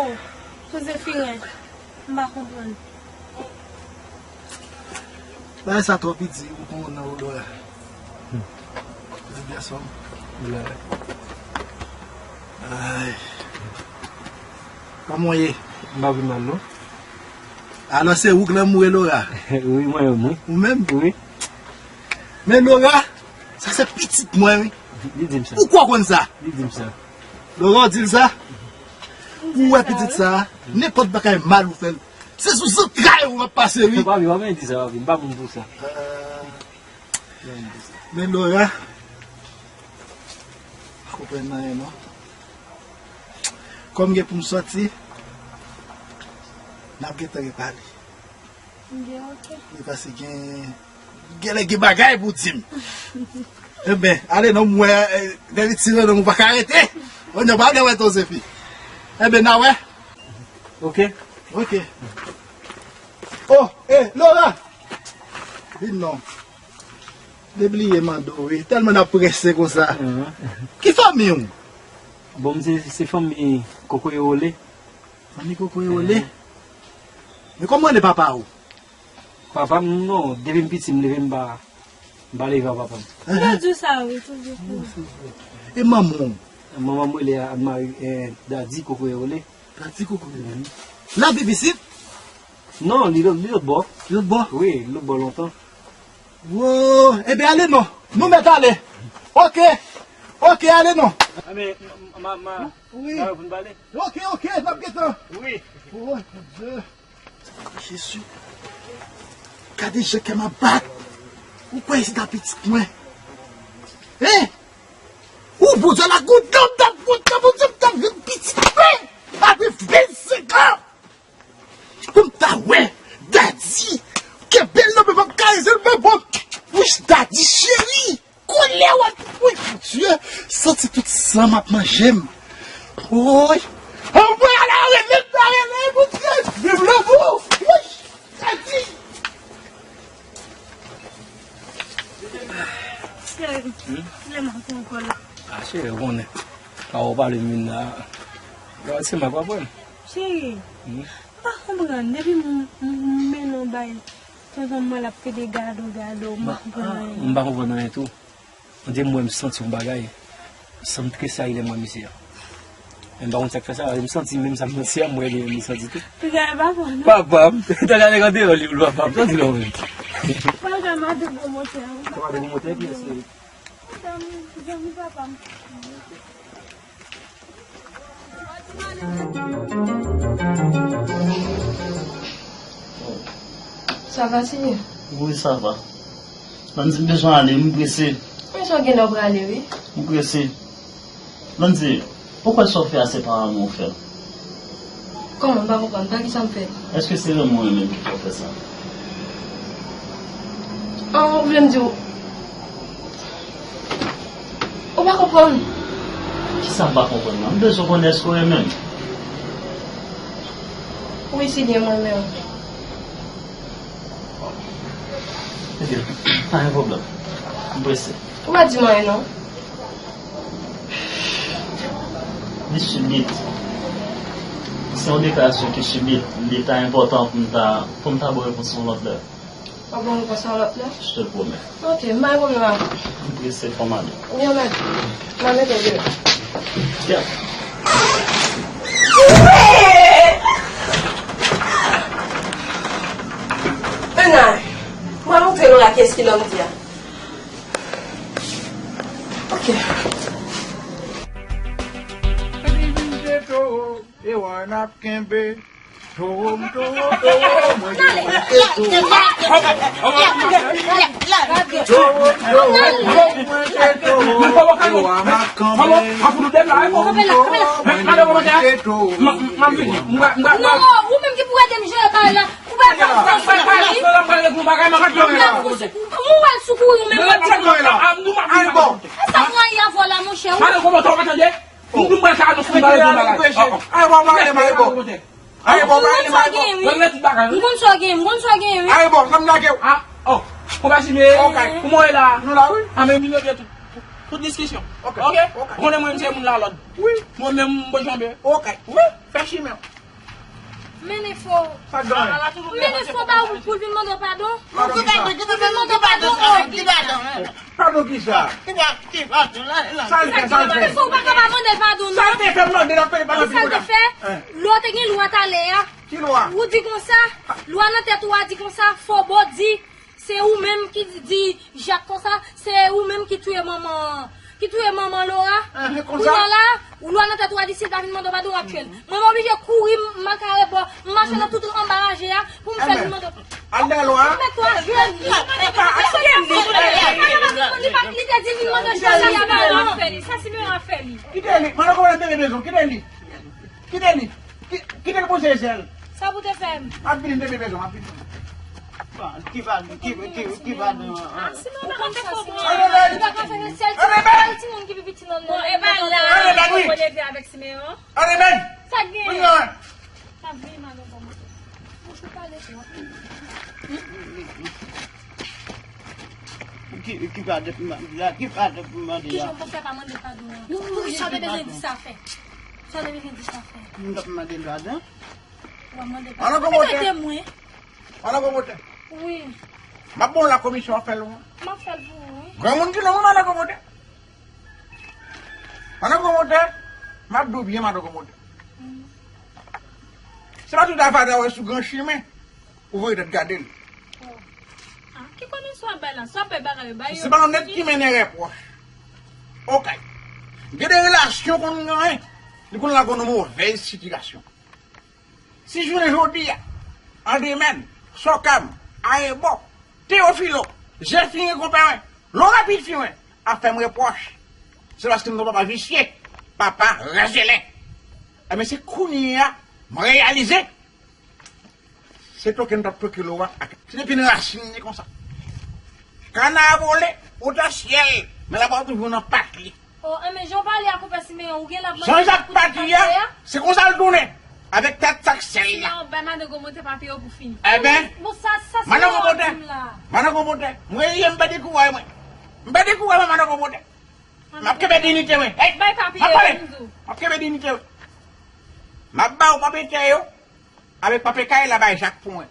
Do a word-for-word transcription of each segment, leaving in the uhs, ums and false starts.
Oh, Josephine, m pa konprann. Bagay sa twò piti pou konn nan odò la. Piti gason. Ay. Kòman w ye? M pa pi mal, non. Alò, se ou k lanmou e Laura? Wi, mwen menm, wi. Ou menm? Wi. Men Laura, sa se pitit mwen, wi. Li di m sa. Ou kwè w konn sa? Li di m sa. Laura, w di l sa? Ou wè pitit sa, nenpòt bagay mal ou fè l. Se sou zantray ou m ap pase, wi. Papi, pa vin di sa, papi. M pa moun pou sa. Ah. Men Laura, pa konprann anyen non. Kòm gen pou m sòti, n ap gentan repale. Gen, oke. Wi, paske gen, genlè gen bagay pou di m. Enben, ale non, m wè, eh, lè li tire nan m, ou pa ka rete. Onyon, pa ale wè Josephine. Enben, n a wè. Oke. Oke. Oh, eh, Laura! Vin non. Debliye mande w, wi. Tèlman n ap prese konsa. Mhm. Ki fanmi w? Bon, m se, se fanmi Kokoye Wole. Fanmi Kokoye Wole? Mhm. Men kòman w rele papa w? Papa m, non, depi m piti, m leve, m pa, m pa leve ak papa m. Yo di w sa, wi, toujou. E manman w? Manman m rele Anne Marie, eh, Daddy Kokoye Wole. Daddy Kokoye Wole. Mhm. L ap viv isit? Non, li lòt, li lòt bò. Li lòt bò? Wi, li lòt bò lontan. Wo, ebyen ale non. Nou mèt ale. Oke. Oke, ale non. Ah, men, ma, ma, wi. Ma, pou n pale. Oke, oke, n ap gentan. Wi. Oh, mon Dieu. Jezi. Gade jan kè m ap bat. Ou kwè se ta pitit mwen? Hein? Ou, Bondye, la kontan, m t ap kontan, Bondye, m t ap jwenn pitit mwen. Apre vennsenk an. Pou m ta wè Daddy kenbe l nan men m ap karese l, men bon. Wouch, Daddy cheri. Kole w ap, wi, Bondye. Santi tout san m ap manje m. Woy. Anmwey, ala rele m ta rele, Bondye. Viv lanmou. Wouch, Daddy. Cheri, hmm? Lè m ap pran kòl la. Ah, cheri, ou konnen. Ka ou pale m vin la. Gad se m ap aprann. Cheri, hmm? M pa konprann. Depi m, m, m mennen w bay tonton mwen, l ap pede gade w, gade w, m pa konprann anyen. M pa konprann anyen tou. Mwen te m wè m santi yon bagay. M santi tresayi lè m wè misye a. Men m pa konn sa k fè sa, m santi menm sa m santi a, m wè li menm li santi tou. Piga e papa w, non? Papa m, tande nèg andeyò li pou l papa m, santi non menm. Pral ka madan gwo motè a, wi. Madan gwo motè, kiyès li? Madan, zanmi papa m. Sa va, Seyè? Wi, sa va. Landy, m bezwen ale, m prese. Men sa w gen lè w prale, wi. M prese. Landy, ou kwè sa w fè a se pa renmen w fè l? Kòman? M pa konprann. Pa kisa m fè? Èske se renmen w renmen l ki fè w fè sa? An, ou vle m di w, ou pa konprann? Kisa m pa konprann nan? M bezwen konnen èske w renmen m. Wi, Seyè, mwen renmen w. Ebyen, pa gen pwoblèm. M prese. Ou pa di m anyen non. Li sibit. Se yon deklarasyon ki sibit. Li ta enpòtan pou m ta, pou m ta ba w repons yon lòt lè. W ap ban m repons yon lòt lè? Je te le promets. Ok, m pa gen pwoblèm avè w. M prese, fò m ale. Wi, mèt. M ap mete w deyò. Yeah. Anay, mwen montre Laura kiyès ki Landy a. Ok. Li vin jete w, e w a n ap kenbe. Towo m, towo, towo, mwen gen mwen se towo. Towo m, towo, towo, mwen se towo. Towo m, towo, mwen se towo. Non, ou menm ki pou ede m jere bagay la. Ou pa fè anfas nan li. Ou pral sou kouri ou menm. Ay bon. E sa mwen y avè w la, monchè. Ou di mwen sa anons mwen pa reponn bagay. Ay bon, pa ale, pa ale, bon. Ay bon, pa ale, pa ale, bon. M konn sa w gen, wi. M konn sa w gen, m konn sa w gen, wi. Ay bon, sa m lage w. Ah, oh. Konpa si men. Ok. Kouman w ye la? Nou la, wi. Ah, men m vin regle tout, tout, tout diskisyon. Ok. Ok? Ok. Ou konnen mwen, m se moun lalòd. Wi. Mwen menm, m bon janbe. Ok. Wi. Fè chimen w. Mennen fo. Padon. Mennen fo ba ou pou l vin mande w padon. Padon ki sa? Pou l vin mande w padon. Padon ki sa? Sa l fè, sa l fè? Ou pa ka pa mande l padon non. Sa l te fè, mande l ap pale pa nan figi w la. Lè w te gen lwa talè a. Ki lwa? Ou di konsa, lwa nan tèt ou a di konsa, Fobo di, se ou menm ki di Jak konsa, se ou menm ki touye manman, ki touye manman Laura. Kounya la, ou lwa nan tèt ou a di si l pa vin mande w padon w ap tchwe l. Mwen m oblije kouri, m al kare bò, m mache nan tout anba raje a pou m fè l vin mande w padon. Al dèyè Laura. Mèt ou a jwenn li. Li pa, li te di vin mande w padon. Sa Simeon ap fè li. Kite li. Mande w kòman l te bezwen. Kite li. Kite li. Ki- Kite l poze sèl. Sa pou te fè m? M ap vini, m te bezwen, m ap vini. Ki va, ki, ki, ki va nou an? Ah, Simeon pa konn fè sa. Ou pa ka fè sèl ti, sèl timoun ki pi piti nan nan. Bon, e pa la. Ou leve avèk Simeon. Sa k gen? M ap vini, madan, bon. Ou pale twòp. Ki, ki padon pou mande a? Ki padon pou mande a? Kijan w fè pa mande padon an? Poukisa w te bezwen di sa fè? Sa w te bezwen di sa fè? M t ap mande l padon. W ap mande padon. Ou te mete mwen. Madan Gwo Motè. Wi. M ap ba w lakomisyon, w ap fè l ou. M ap fè l pou ou, wi. Granmoun ki non, wi, Madan Gwo Motè. Madan Gwo Motè, m ap di w byen, Madan Gwo Motè. Se pa tout avadra w wè sou gran chimen, ou voye tèt gade l. Ah, ki konnen sa w ap bay la? Sa w ap bay bagay yo, bay yo. Se pa yon nèg ki mennen repwòch. Ok. Gen de relasyon konn genyen, li konn lage w nan movèz sitiyasyon. Si jounen jodi a, Andremèn, Sòkam, Ayenbò, Teyofilo, Zefiren konpè mwen, Lora pitit fi mwen, ap fè m repwòch, se paske m te yon papa visye, papa rèzelen. Ebyen, se kounye a m reyalize se toke m t ap toke Lora ak. Se depi nan rasin li konsa. Kana a vole, otasyèl, men l ap toujou nan pat li. Oh, enben, jan w pale a konpè Simeon, ou gen l ap mande Jan Zak pati a, se konsa l tounen. Avèk tèt sak sèl la. Simeon bay Madan Gwo Motè papye yo pou fini. Enben, Madan Gwo Motè, Madan Gwo Motè, m reyeye, m pèdi kouraj mwen. M pèdi kouraj mwen, Madan Gwo Motè. M ap kenbe diyite mwen. Hey, bay papye yo, m di w. M ap kenbe diyite mwen. M ap ba w papye tè yo. Avèk papye kay la bay Jak pou mwen.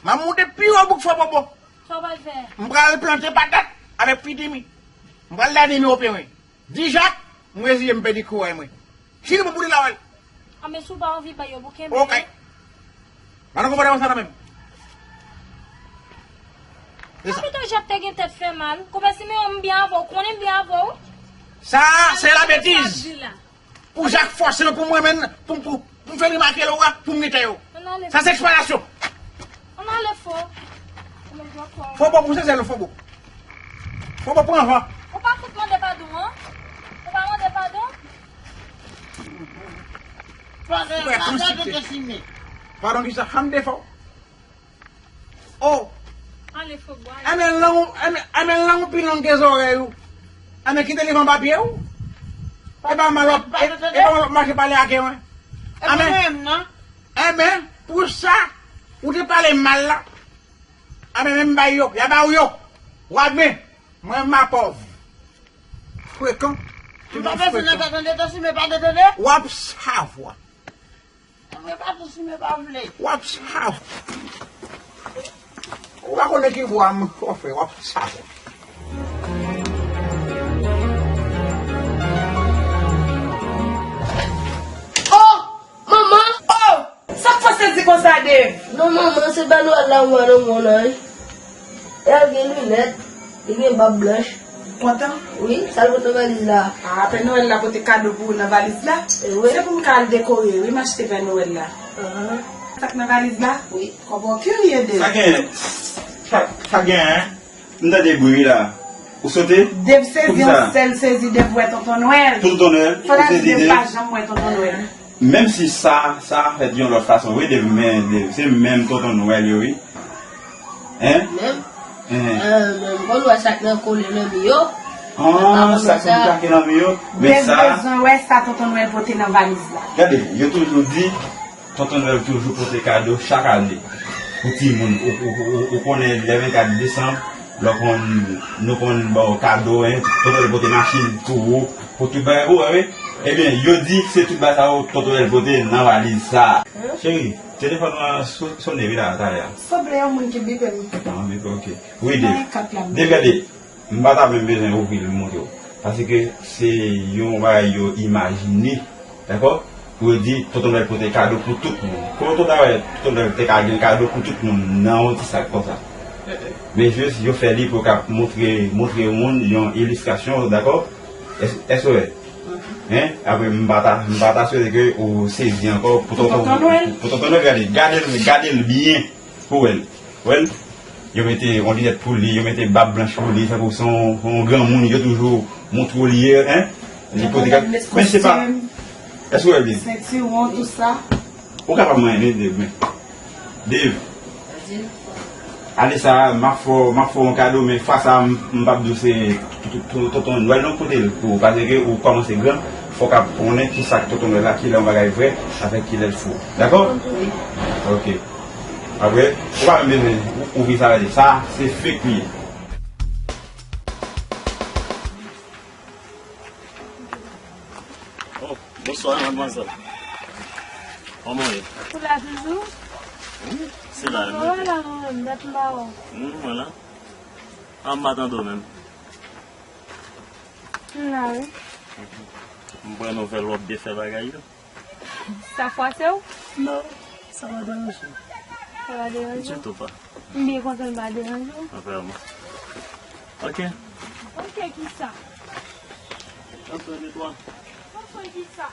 M ap moute pi wo bouk Fò Bobo. Sa w pral fè? M pral plante patat avèk pitimi. M pral dani mi ope mwen. Di Jak, m reziye m pèdi kouraj mwen. Si li bon pou li la wè l. A men si w pa anvi bay yo pou kenbe. Ok. Madan Gwo Motè konsa nan men m. Se sa. A pito Jak te gen tèt fè mal. Konpè Simeon m byen avè w, konnen m byen avè w. Sa, se la betiz. Pou Jak fòse mwen pou mwen menm, pou, pou, pou m fè remake Lora, pou m gen tè yo. Sa se eksplwatasyon. Ann ale Fò. Fò bon pou se sèl Fò bon. Fò bon pran van. Ou pa fout mande padon an? Ou pa mande padon? Padon, padon ki sa? Fanm defo. Oh! Anben lang ou, anben, anben lang ou pi long ke zòrèy ou. Anben kite li van papye ou. E pa mal w ap, e, e pa mal w ap mache pale ake mwen. Anben, anben, pou sa, ou te pale mal la. Anben, men m bay yo, y a ba ou yo. W a ben, mwen m a pòv. Frekan. M pa bezwen nan tande, tande, si men pa de tande. W ap savwa. Mwen pa tou si men pa vle. W ap sav. Ou pa konnen ki bwa m chòfe, w ap sav. Oh! Manman! Oh! Sa k fè w sezi konsa, Dave? Non, manman, se Pè Nwèl la m wè nan men w la, wi. E a gen linèt, li gen bab blanch. Kontan? Wi, sa l pote nan valiz la? Ah, Pè Nwèl la pote kado pou ou nan valiz la? E wi. Se pou m ka al dekore, wi, m achte Pè Nwèl la. Sa k nan valiz la? Wi. Kòman w kirye de? Sa gen, sa, sa gen, hein? M tande bri la. Ou sote? Dev sezi, yon sèl sezi, Dev wè Tonton Nwèl. Tonton Nwèl? Fò ta di Dev pa janm wè Tonton Nwèl. Menm si sa, sa fèt yon lòt fason vre, Dev, men Dev, se menm Tonton Nwèl yo, wi. Hein? Menm? Hein. Euh, men m konn wè sa k nan kole nan mi yo. Ah, sa k nan kole nan mi yo. Men sa. Dev bezwen wè sa Tonton Nwèl pote nan valiz la. Gade, yo toujou di, Tonton Nwèl toujou pote kado chak ane pou timoun. Ou, ou, ou, ou konnen lè vennkat desanm, lè w konn, nou konn ba w kado, hein, Tonton Nwèl pote machin pou ou, pou tout bagay, ou wè, wi. Ebyen, yo di se tout bagay sa yo Tonton Nwèl pote nan valiz sa. Cheri, Telefòn nan so-, sonnen wi la, talè a. Sanble yon moun ki bipe m. Ah, bipe, ok. Wi, Dave. Dave, gade. M pa ta menm bezwen ouvri l montre w. Paske se yon bagay yo imajine, dakò? Pou yo di, Tonton Nwèl pote kado pou tout moun. Kòman Tonton Nwèl, Tonton Nwèl te ka gen kado pou tout moun nan yon ti sak konsa? Men jis, yo fè li pou yo ka montre, montre moun yon ilistrasyon, dakò? Èske w wè? Hein? Apre, m pa ta, m pa ta swete ke ou sezi ankò pou Tonton Nwèl. Pou Tonton Nwèl, gade, gade l, gade l byen pou wè l. Wè l? Yo mete yon linèt pou li, yo mete bab blanch pou li, tankou se yon, yon granmoun, yo toujou montre w li ye, hein? Li pote kado. Men se pa, èske w wè l byen? Sentiwon, tout sa. Ou kapab manyen, men, men. Dave. Ale sa, m ap fè w, m ap fè w yon kado, men fwa sa a, m, m p ap di w se t-, t-, t-, Tonton Nwèl non, pote l pou ou, paske ou kòmanse gran, fò w ka konnen kisa k Tonton Nwèl la, kilè yon bagay vrè, avèk kilè l fo. Dakò? Wi. Ok. Apre, ou pa menm bezwen ou-, ouvri sa, gade. Sa, se fake li ye. Oh, bonswa, madmwazèl. Kòman w ye? Ou la toujou? Wi, se la menm. Ou la, mwen menm, dat m pa wè w. Hmm, mwen la. A, m pa tande w menm. M la, wi. M pran nouvèl w ap byen fè bagay yo. Sa fwase w? Non, sa pa deranje m. Sa pa deranje w? Ditou pa. M byen kontan l pa deranje w. Vrèman. Ok. Ok, kisa? Antre de twa. Antre kisa?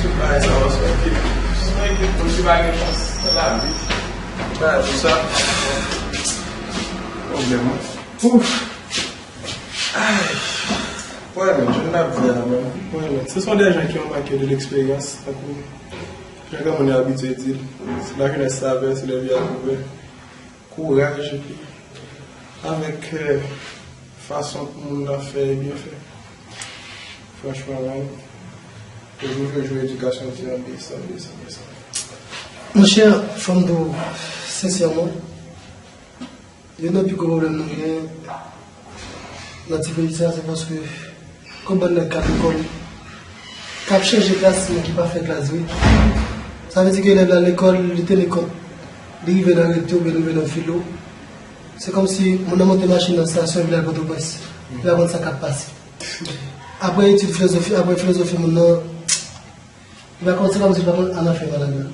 Tout bagay sa yo, se yon ekip, se yon ekip moun ki pa gen chans nan lavi. Bagay pou sa. Pwoblèm, wi. Ouf. Ay. Wè, men, jan n ap di a, men. Wè, men. Ce sont des gens qui ont manqué de l'expérience, tankou jan granmoun yo abitye di l, si la jeunesse savait, si les vieux pouvaient. Kouraj, epi avèk, euh, fason pou moun nan fè e byen fè. Franchman, man, yo jwe, yo jwe edikasyon ti an desann, desann, desann. Monchè, fò m di w sensèman, youn nan pi gwo pwoblèm nou gen nan ti peyi sa, se paske Kòm bann nèg k ap lekòl, k ap chanje klas, men ki pa fè klas vre. Sa vle di ke elèv la lekòl, li te lekòl, li rive nan reto, oubyen li rive nan filo. Se kòmsi moun nan monte machin nan estasyon, epi l al Pòtoprens. Li pa konn sa k ap pase. Apre etid filozofi, apre filozofi moun nan, Li pa konn, se kòmsi li pa konn an afè malad la.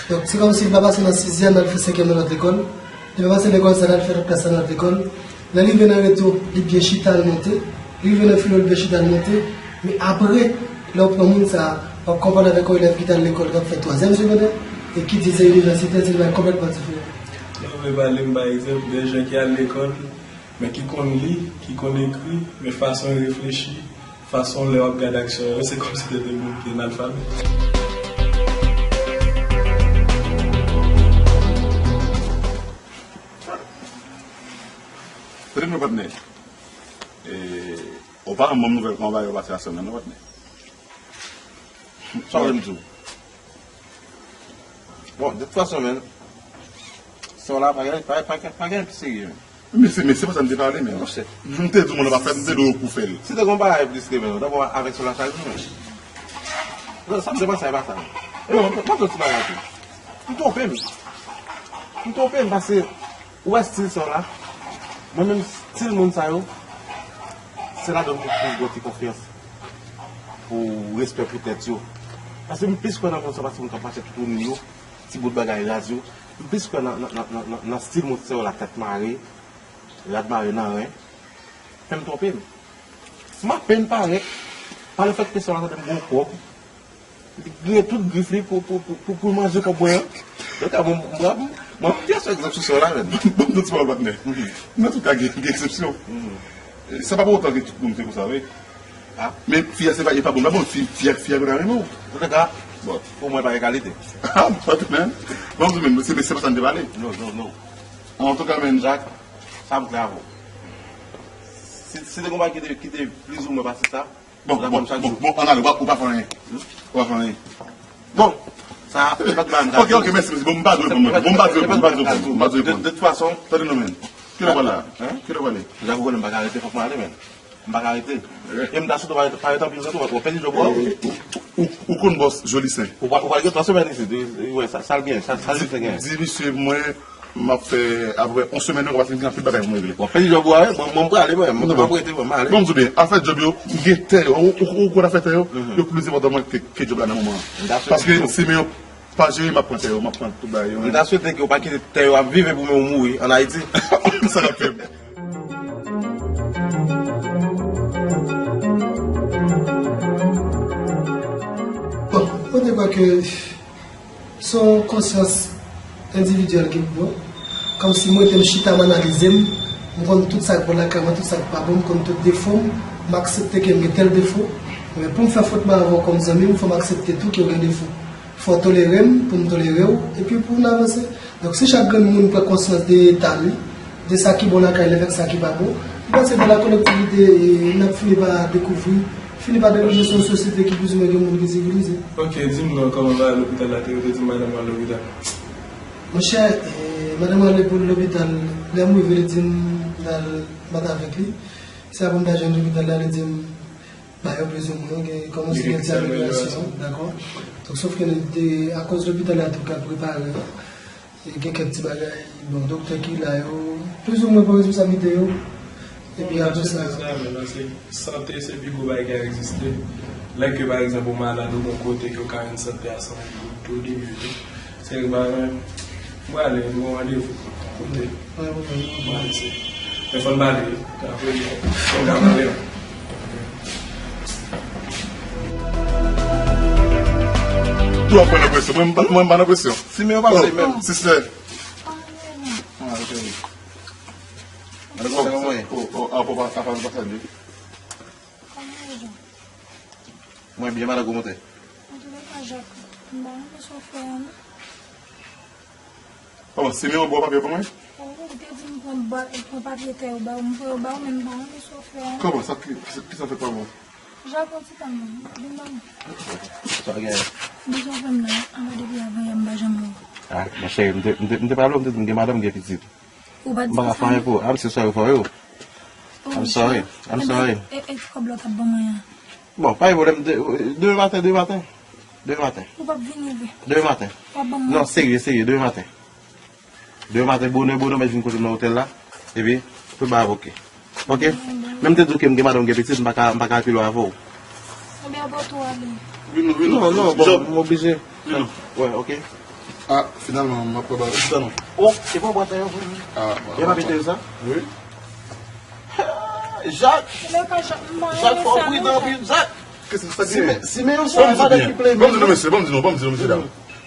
Donk, se kòmsi li pa pase nan sizyèm, l al fè senkyèm nan lòt lekòl. Li pa pase lekòl sa, l al fè lòt klas la nan lòt lekòl. Lè li rive nan reto, li byen chita, l monte. Li rive nan filo, li byen chita, l monte. Men apre, lè w pran moun sa a, w ap konpare avèk yon elèv ki t al lekòl, k ap fè twazyèm segondè, e ki di l se inivèsitè, se yon bagay konplètman diferan. Lè w vle pale m, pa egzanp, de jan ki al lekòl, men ki konn li, ki konn ekri, men fason l reflechi, fason lè w ap gade aksyon yo, se kòmsi se de moun ki analfabèt. Tande mwen, patnè. E, ou pa yon manm nouvèl konba yo pase a semèn, non, patnè. Sa w vle m di w? Bon, de tout fason, men, sè w la pa gen, pa, pa, pa gen anyen pi serye, men. Men se, men se pa sa m te pale, men. Monchè. M te di w moun nan pa fè l, m te di w ou fè l. Si te gen yon bagay plis ke men, dabò avèk sè w la sa l di, men. Non, sa m te panse a e pa sa, men. E non, m, m ap di w ti bagay tou. M twonpe m. M twonpe m paske Ou wè stil sa w la? Mwen menm stil moun sa yo, se ladan m pou plis gen ti konfyans, pou respè pou tèt yo. Paske m plis kwè nan moun sa, paske moun k ap mache toutouni yo, ti bout bagay raz yo. M plis kwè nan, nan, nan, nan, nan, nan stil moun sa yo la, tèt mare, rad mare nan ren. Fè m twonpe m. M apèn parèt, pa lefètke sè w la tande m gen yon kòb, li griyen tout grif li pou, pou, pou, pou, pou l manje kòb mwen an. Donk, a, mwen, mwen, mwen, mwen, m te sou egzanp sou sè w la, men. Bon, m di w ti pawòl, patnè. Nan tout ka, gen, gen eksepsyon. E sa pa pou otan ke tout moun se konsa, wi. Men fi a, se pa, e pa bon, pa bon, fi, fi a, fi a konn renmen w. Antouka, bon, pou mwen, pa egalite. Ah, bon, men. Bon, men, se, se pa sa n te pale. Non, non, non. Antouka, men, Jacques, sa m klè avè w. Si, si te gen yon bagay ki te, ki te plizoumwen pase sa, Bon, bon, bon, bon, ann ale, ou pa, ou pa fè anyen. Ou pa fè anyen. Bon, sa, se pa t ba m. Ok, ok, mèsi, mèsi. Bon, m pa dwe reponn, mwen. Bon, m pa dwe reponn, m pa dwe reponn, m pa dwe reponn. De, de tout fason, tande non, men. Kilè w prale la? Kilè w prale? Jan pou konnen m pa ka rete, fòk m ale, men. M pa ka rete. E m ta swete w pa rete, pa rete anpil tan tou, paske w pèdi djòb ou a. Ou, ou, ou konn bòs Joli Sen. Ou pa, ou pa gen twa semèn isit, wi, wi, sa, sa l gen, sa, sa Joli Sen gen. Di misye mwen, m ap fè apre yon semèn, nou ka pase gen anpil bagay pou mwen regle. W ap pèdi djòb ou a, wi. Bon, bon, m prale, mwen. M p ap rete, mwen, m ale. Bon, m di w byen, afè djòb yo, m gen tè yo. Ou, ou, ou konn afè tè yo? Yo plis enpòtan mwen ke, ke djòb la nan moman an. Paske si men yo pa jere, m ap pran tè yo, m ap pran tout bagay yo. M ta swete ke w pa kite tè yo ap viv epi w menm ou mouri ann Ayiti. Sa k ap fè m. Bon, mwen te kwè ke se yon konsyans endividyèl ke m pran. Kòmsi mwen te m chita, m analize m, m konn tout sa k bon lakay mwen, tout sa k pa bon, m konn tout defo m, m aksepte ke m gen tèl defo. Men pou m fè fot mwen avè w kòm zanmi m, fò m aksepte tou ke w gen defo. Fò w tolere m pou m tolere w, epi pou n avanse. Donk, si chak grenn moun pran konsyans de eta li, de sa ki bon lakay li avèk sa ki pa bon, m panse dans la collectivité, e, n ap fini pa dekouvri, fini pa dekouvri se yon sosyete ki plizoumwen gen moun ki sivilize. Ok, di m non, kòman bagay lopital la te ye, ou te di madanm ou al lopital? Monchè, e, madanm mwen al lopital, lè m rive, li di m l al bat avèk li. Se apre m ta jwenn lopital la, li di m ba yo plizoumwen gen kòmanse gen ti amelyorasyon, dakò. Donk, sòf ke nou te, akoz lopital la tou ka prepare, e gen kèk ti bagay, bon, doktè ki la yo, plizoumwen pran responsablite yo. Epi apre sa, sante se pi gwo bagay ki egziste. Lè ke, pa egzanp, ou malad, ou gon kote ke w ka jwenn sante a san goud tou, de mil tou. Se yon bagay, mwen, mwen ale, nou gon randevou. Kote? Mwen ale, se. Men fò n pale, apre, fò n ka pale. Tou ap pran nan presyon. Mwen, mwen, mwen pa nan presyon. Simeon pa vle menm. Sistè. Ah, ok. Mwen byen, madan Gwo Montè. Antouleka, Jak, m pa renmen sa w fè a, non. Kòman, Simeon ba w papye pou mwen? Ou te di m pran ba-, pran papye tè yo ba w, m pran yo ba w, men m pa renmen sa w fè a. Kòman, sa ki, ki, ki sa fè pa bon? Jak, yon ti tan non, vin ba m. Sa w gen? Bezwen fè m nan, anba depi avan yè m pa janm wè w. Ah, monchè, m te, m te, m te pale w, m te di m gen madanm, m gen pitit. Ou pa di m pa fè anyen pou ou. I'm so sorry for you. I'm sorry. I'm sorry. E, e kòb la w t ap ban mwen an? Bon, pa gen pwoblèm. De-, demen maten, demen maten. Demen maten. Ou p ap vini vre? Demen maten. W ap ban mwen? Non, serye, serye, demen maten. Demen maten, bonè, bonè, mèt vin kote m nan otèl la. Epi, tout bagay ap oke. Oke? Men m te di w ke m gen madanm, m gen pitit, m pa ka, m pa ka anpil avè w. Ebyen, ou pa tou ale. Vin nou, vin nou. Non, non, bon, m oblije. Vin nou. Wè, oke. Ah, finalman, m ap pran bagay. Sa non. Oh, se pa w pran tè yo, vre? Ah, bon. E pa pete yo sa? Wi. Jak! Jak, fò w pridan anpil, Jak! Kisa sa ki gen? Simeon se yon madanm ki plen. Ban m di nou, mesye, ban m di nou, ban m di nou, mesye dam.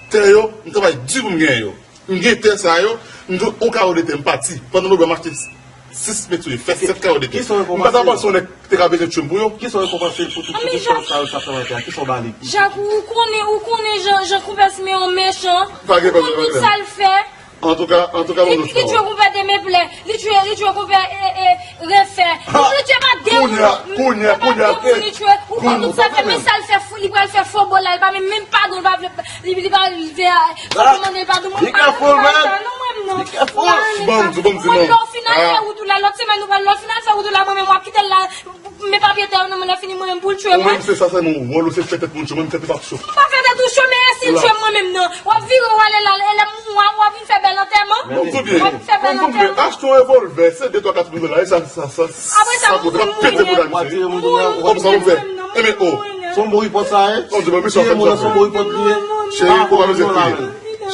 Tè yo, m travay di pou m genyen yo. M gen tè sa yo, m jwenn yon kawo de tè, m pati. Pandan m wè m achte sis mèt sou li, fè sèt kawo de tè. M pa ta panse yon nèg te ka bezwen tchwe m pou yo. Kisa w rekonpanse l pou tout, pou tout tan sa yo, sa travay tè a? Kisa w ba li? Jak, ou konnen, ou konnen jan, jan konpè Simeon mechan. Ou konn tout sa l fè. Antouka, antouka, ban m di w sa. Li tchwe konpè Demeplè. Li tchwe, li tchwe konpè, e, e, Refè. Li tchwe pa de moun. Kounye a, kounye a, kounye a. Li tchwe. Ou konn tout sa fè, men sa l fè, li pral fè fo bò la, li pa menm, menm padon, li pa vle, li, li pa vle, sa pou mande l padon, mwen pa vle sa non, mwen menm non. Ban m di w, ban m di w non. Mwen lè w fin al fè wout ou la, lòt semèn ou pral, lè w fin al fè wout ou la, mwen menm w ap kite l la, men papye tè yo nan men l, lè fini mwen menm pou l tchwe mwen. Ou menm se sa sèlman, wòl ou se fè tèt moun cho, mwen m fè tèt ap cho. M pa fè tèt ou cho, men si l tchwe mwen menm non. W ap vire w ale la, e lè m, w ap, w ap vin fè bèl antèman. Bon, m di w byen. W ap vin fè bèl antèman. Achte yon revòlvè, se de twa kat mil dola, e sa, sa, sa, sa kote, m ap pete boudal misye. Kòm sa w fè. Ebyen, o. Se yon bon ripòt sa ye. Tiye moun nan, se yon bon ripòt li ye. Cheri, ou pa bezwen kriye.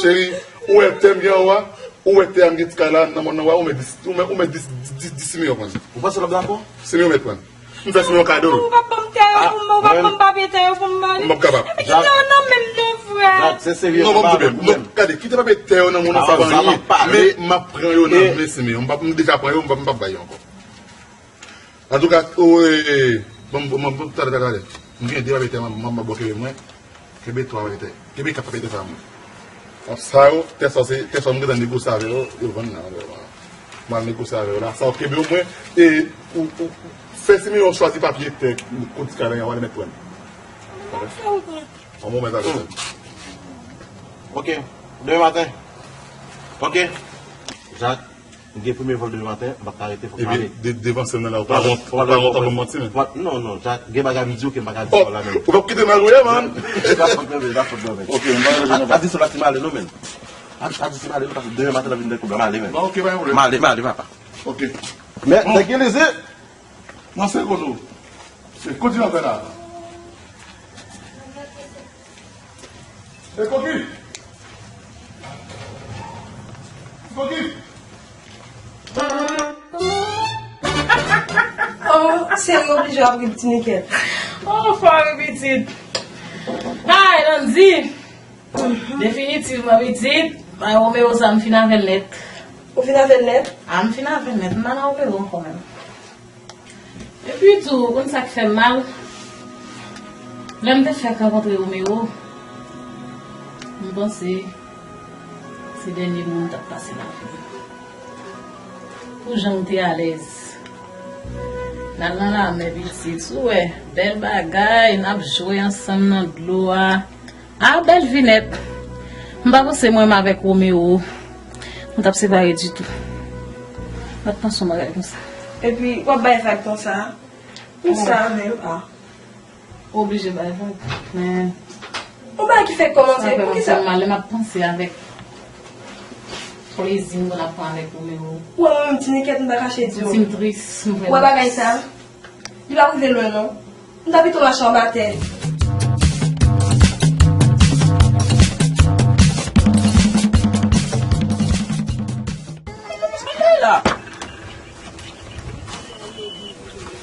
Cheri, ou wè tè m gen anwo a, ou wè tè a m gen ti kay la, nan mòn nan, ou mèt dis, ou mèt, ou mèt dis, dis, dis, dis milyon pran. Ou panse l ap dakò? Simeon mèt pran. M fè Simeon kado l. Ou p ap ban m tè yo pou m, ou p ap ban m papye tè yo pou m ale. M p ap kapab. Epi kite yo nan men m non, frè. Non, ban m di w byen. Donk, gade, kite papye tè yo nan men w, sa pa anyen. Men m ap pran yo nan men Simeon. M p ap, m deja pran yo, m p ap, m p ap bay yo ankò. Antouka, o, e, e, ban m, ban m, ban m, talè, talè, talè. M gen de papye tè, m ap, m ap, m ap bò kenbe mwen. Kenbe twa papye tè. Kenbe kat papye tè sa mwen. Sa yo, tè sa se, tè sa m gentan negosye avè yo, yo vann nan. M al negosye avè yo la. Sa yo kenbe yo mwen, e, ou, ou, fè Simeon chwazi papye tè, kout kay la, w ale mèt pran. An bon, mèt ale pran. Ok. Demen maten. Ok. Jak. M gen premye vòl demen maten, m p ap ka rete, fòk m ale. Epi, de- devan sèn nan la, ou pa wont, ou pa wont ap ban m manti, men. Non, non, Jack, gen bagay m di w ke m pa ka di sa la menm. Ou p ap kite m al wè, man. N ap fòt lòve, n ap fòt lòve. Ok, m pa rete. Pa di sa la si m ale non, men. Pa di sa m ale non, paske demen maten nan vin de koub la, m ale, men. Bon, ok, pa gen pwoblèm. M ale, m ale, papa. Ok. Men, nèg gen leze. Nan se kote w. Se kote w fè la. E Koki! Koki! Oh, se li oblije ap ri Ti Nikèt. Oh, fò ri pitit. Ay, Landy! Definitivman, pitit, bay Romeo sa, m fin avè l nèt. Ou fin avè l nèt? A, m fin avè l nèt. M pa nan Romeo ankò menm. Epi tou, ou konn sa k fè m mal? Lè m te fèk rankontre Romeo, m panse se dènye moun m t ap pase nan vi m. Pou jan m te alèz. N al nan lamè, pitit, ou wè, bèl bagay, n ap jwe ansanm nan dlo a. A, bèl vi nèt. M pa panse mwen menm avèk Romeo, nou t ap separe ditou. Mèt panse yon bagay konsa. Epi, w ap bay vag konsa? Konsa menm, a. Ou oblije bay vag, men. Yon bagay ki fèk kòmanse, poukisa? Sa fè m mal, lè m ap panse avèk plezi m konn ap pran avèk Romeo. Ou wè, mwen menm, Ti Nikèt, m pa kache di w. Santi m tris, m vrèman tris. Ou wè bagay sa? Li p ap rive lwen non. M ta pito mache anba tè.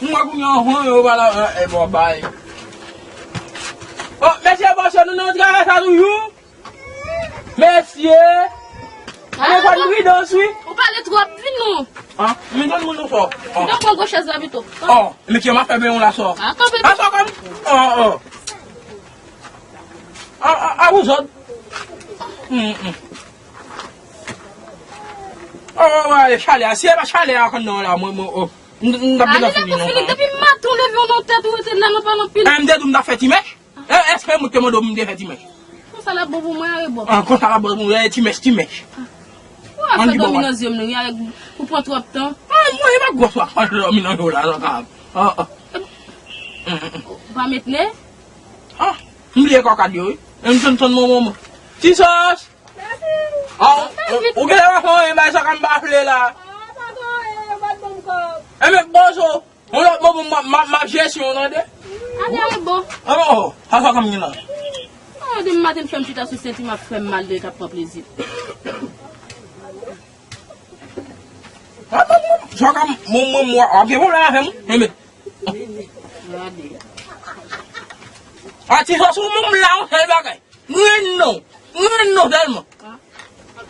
M wè kounye a, anvan yo pa la, e, bon, bay. Oh, mesye, bòs yo, nou nan travay sa toujou? Mesye! Ah, men fò n pridans, wi. Ou pale twòp, vin non. Ah, men tann moun nou fò. Oh. Vin pran gwo chèz la pito. Oh, men ki m ap fè men yon la sò. Ah, kanpe. Ah, sò kòm. Oh, oh. Ah, ah, ah, ou zòt. Hmm, hmm. Oh, oh, oh, chalè a. Si e pa chalè a konn non la, mwen, mwen, oh. M, m, m t ap gentan fini non. Depi maten ou leve yon non tèt ou rete la nan pale anpil. Eh, m te di w m t ap fè ti mèch. Eh, èske mwen te mande w m te fè ti mèch? Konsa l ap bon pou mwen, a, e bon. Ah, konsa l ap bon pou mwen, eh, ti mèch, ti mèch. Ou a fè dòmi nan zye m, wi, avèk, ou pran twòp tan. Ah, mwen, e pa gwòs w ap fè dòmi nan zye w la, sa ka. Ah, ah. Ou pa met ne? Ah, m bliye kòkad yo, wi. E m tann, tann mwen, mwen, mwen. Ti sòs! Ah, ou, ou genlè pa fè anyen, bay sa ka m bafle la. Ah, pa fè anyen, yo pa t ban m kòb. Enben, bozo, yon lòt moman, m ap, m ap, m ap jesyon, tande? Ane a bon. Ah, oh, sa, sa ka m gen la. Ah, demen maten fè m chita sou senti m ap fè m mal de t ap pran plezi. Ah, bon, bon, sa ka m, bon, bon, bon, w ap gen pwoblèm avè m, enben. Gade. Ah, ti sòs ou menm la, yon sèl bagay. Grenn non. Grenn non sèlman.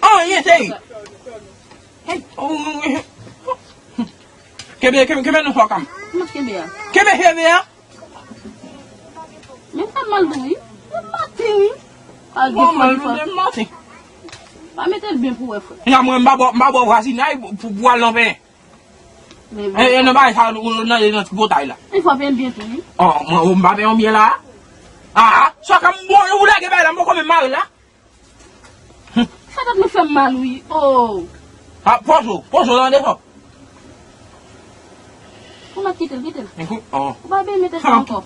Anyen seri. Kenbe, kenbe, kenbe non sòkam. Kòman kenbe a? Kenbe kenbe a. Men sa mal dou wi. Mwen maten wi. Al gen fò, gen fò. Mwen maten. Pa mete l byen pou wè frè. Kounya mwen m pa bò, m pa bò vwazinay pou, pou al nan pen. E, e, nan bagay sa, ou nan, nan ti potay la. Li fò pen byen tou, wi. Oh, mwen, ou m pa pen yon byen la. Ah, sa ka m bon, ou lage bagay la, m poko menm mare la. Sa tèt mwen fè m mal, wi. Oh. Ah, pozo, pozo nan devan. Ou mèt kite l, kite l. Ou pa byen mete sa ankò.